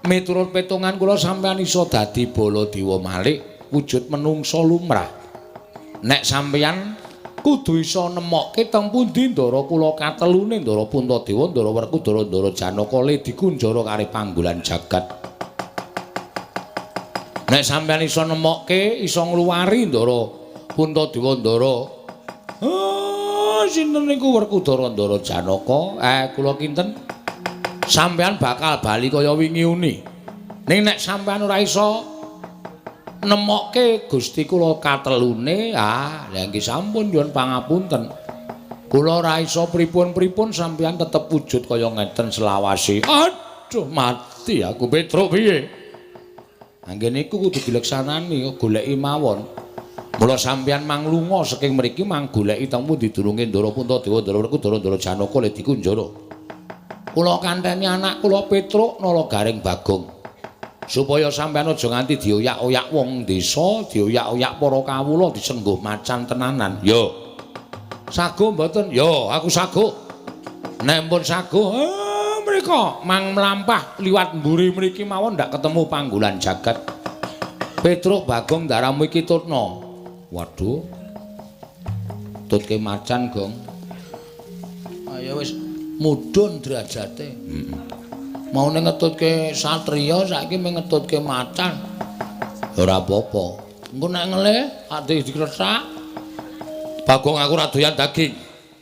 Miturut petungan kula sampean iso dadi Baladewa malih wujud menungsa lumrah. Nek sampeyan kudu iso nemokke teng pundi ndara kula katelune Ndara Puntadewa, Ndara Werkudara, Ndara Janaka le dikunjara karo panggulan jagat. Nek sampeyan iso nemokke, iso ngluwari Ndara Puntadewa, Ndara sinten niku Werkudara, Ndara Janaka? Kula kinten sampeyan bakal bali kaya wingi uni. Ning nek sampeyan ora iso nemokke Gusti kula katelune, ah, lha nggih sampun nyuwun pangapunten. Kula ora iso pripun-pripun sampeyan tetep wujud kaya ngeten selawase. Aduh, mati aku Petruk piye? Anggen niku kudu dileksanani, goleki mawon. Mula sampeyan manglunga saking mriki mang goleki teng pundi durunge Ndara Puntadewa, Ndara Werkudara, Ndara Janaka le dikunjara. Kula kanteni anak kula Petruk Nala Garing Bagong. Supaya sampeyan aja nganti dioyak-oyak wong desa, dioyak-oyak para kawula disengguh macan tenanan. Yo. Sago mboten? Yo, aku sago. Nek pun sago, mriko mang mlampah liwat mburi mriki mawon ndak ketemu panggulan jagat. Petruk Bagong ndaramu iki tutna. Waduh. Tutke macan, Gong. Ayo wis mudhun derajate. Heeh. Maune ngetutke satriya saiki mung ngetutke macan. Ora apa-apa. Engko nek ngelih ate dikretak. Bagong aku ora doyan daging.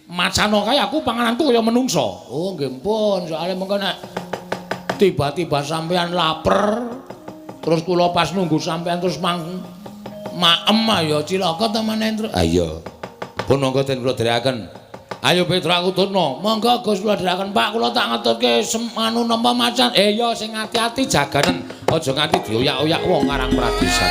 Macano kae aku pangananku kaya menungsa. Oh nggih pun, soalé mengko nek tiba-tiba sampean laper terus kula pas nunggu sampean terus mang maem ya cilaka ta meneh, Truk. Ah iya. Pun monggo den kula dherekaken. Ayo Petruk aku tutno. Monggo Gus kula dherekaken Pak, kula tak ngetutke anu napa macan. Ya sing ati-ati jaganen, aja nganti dioyak-oyak wong Karang Pradisan.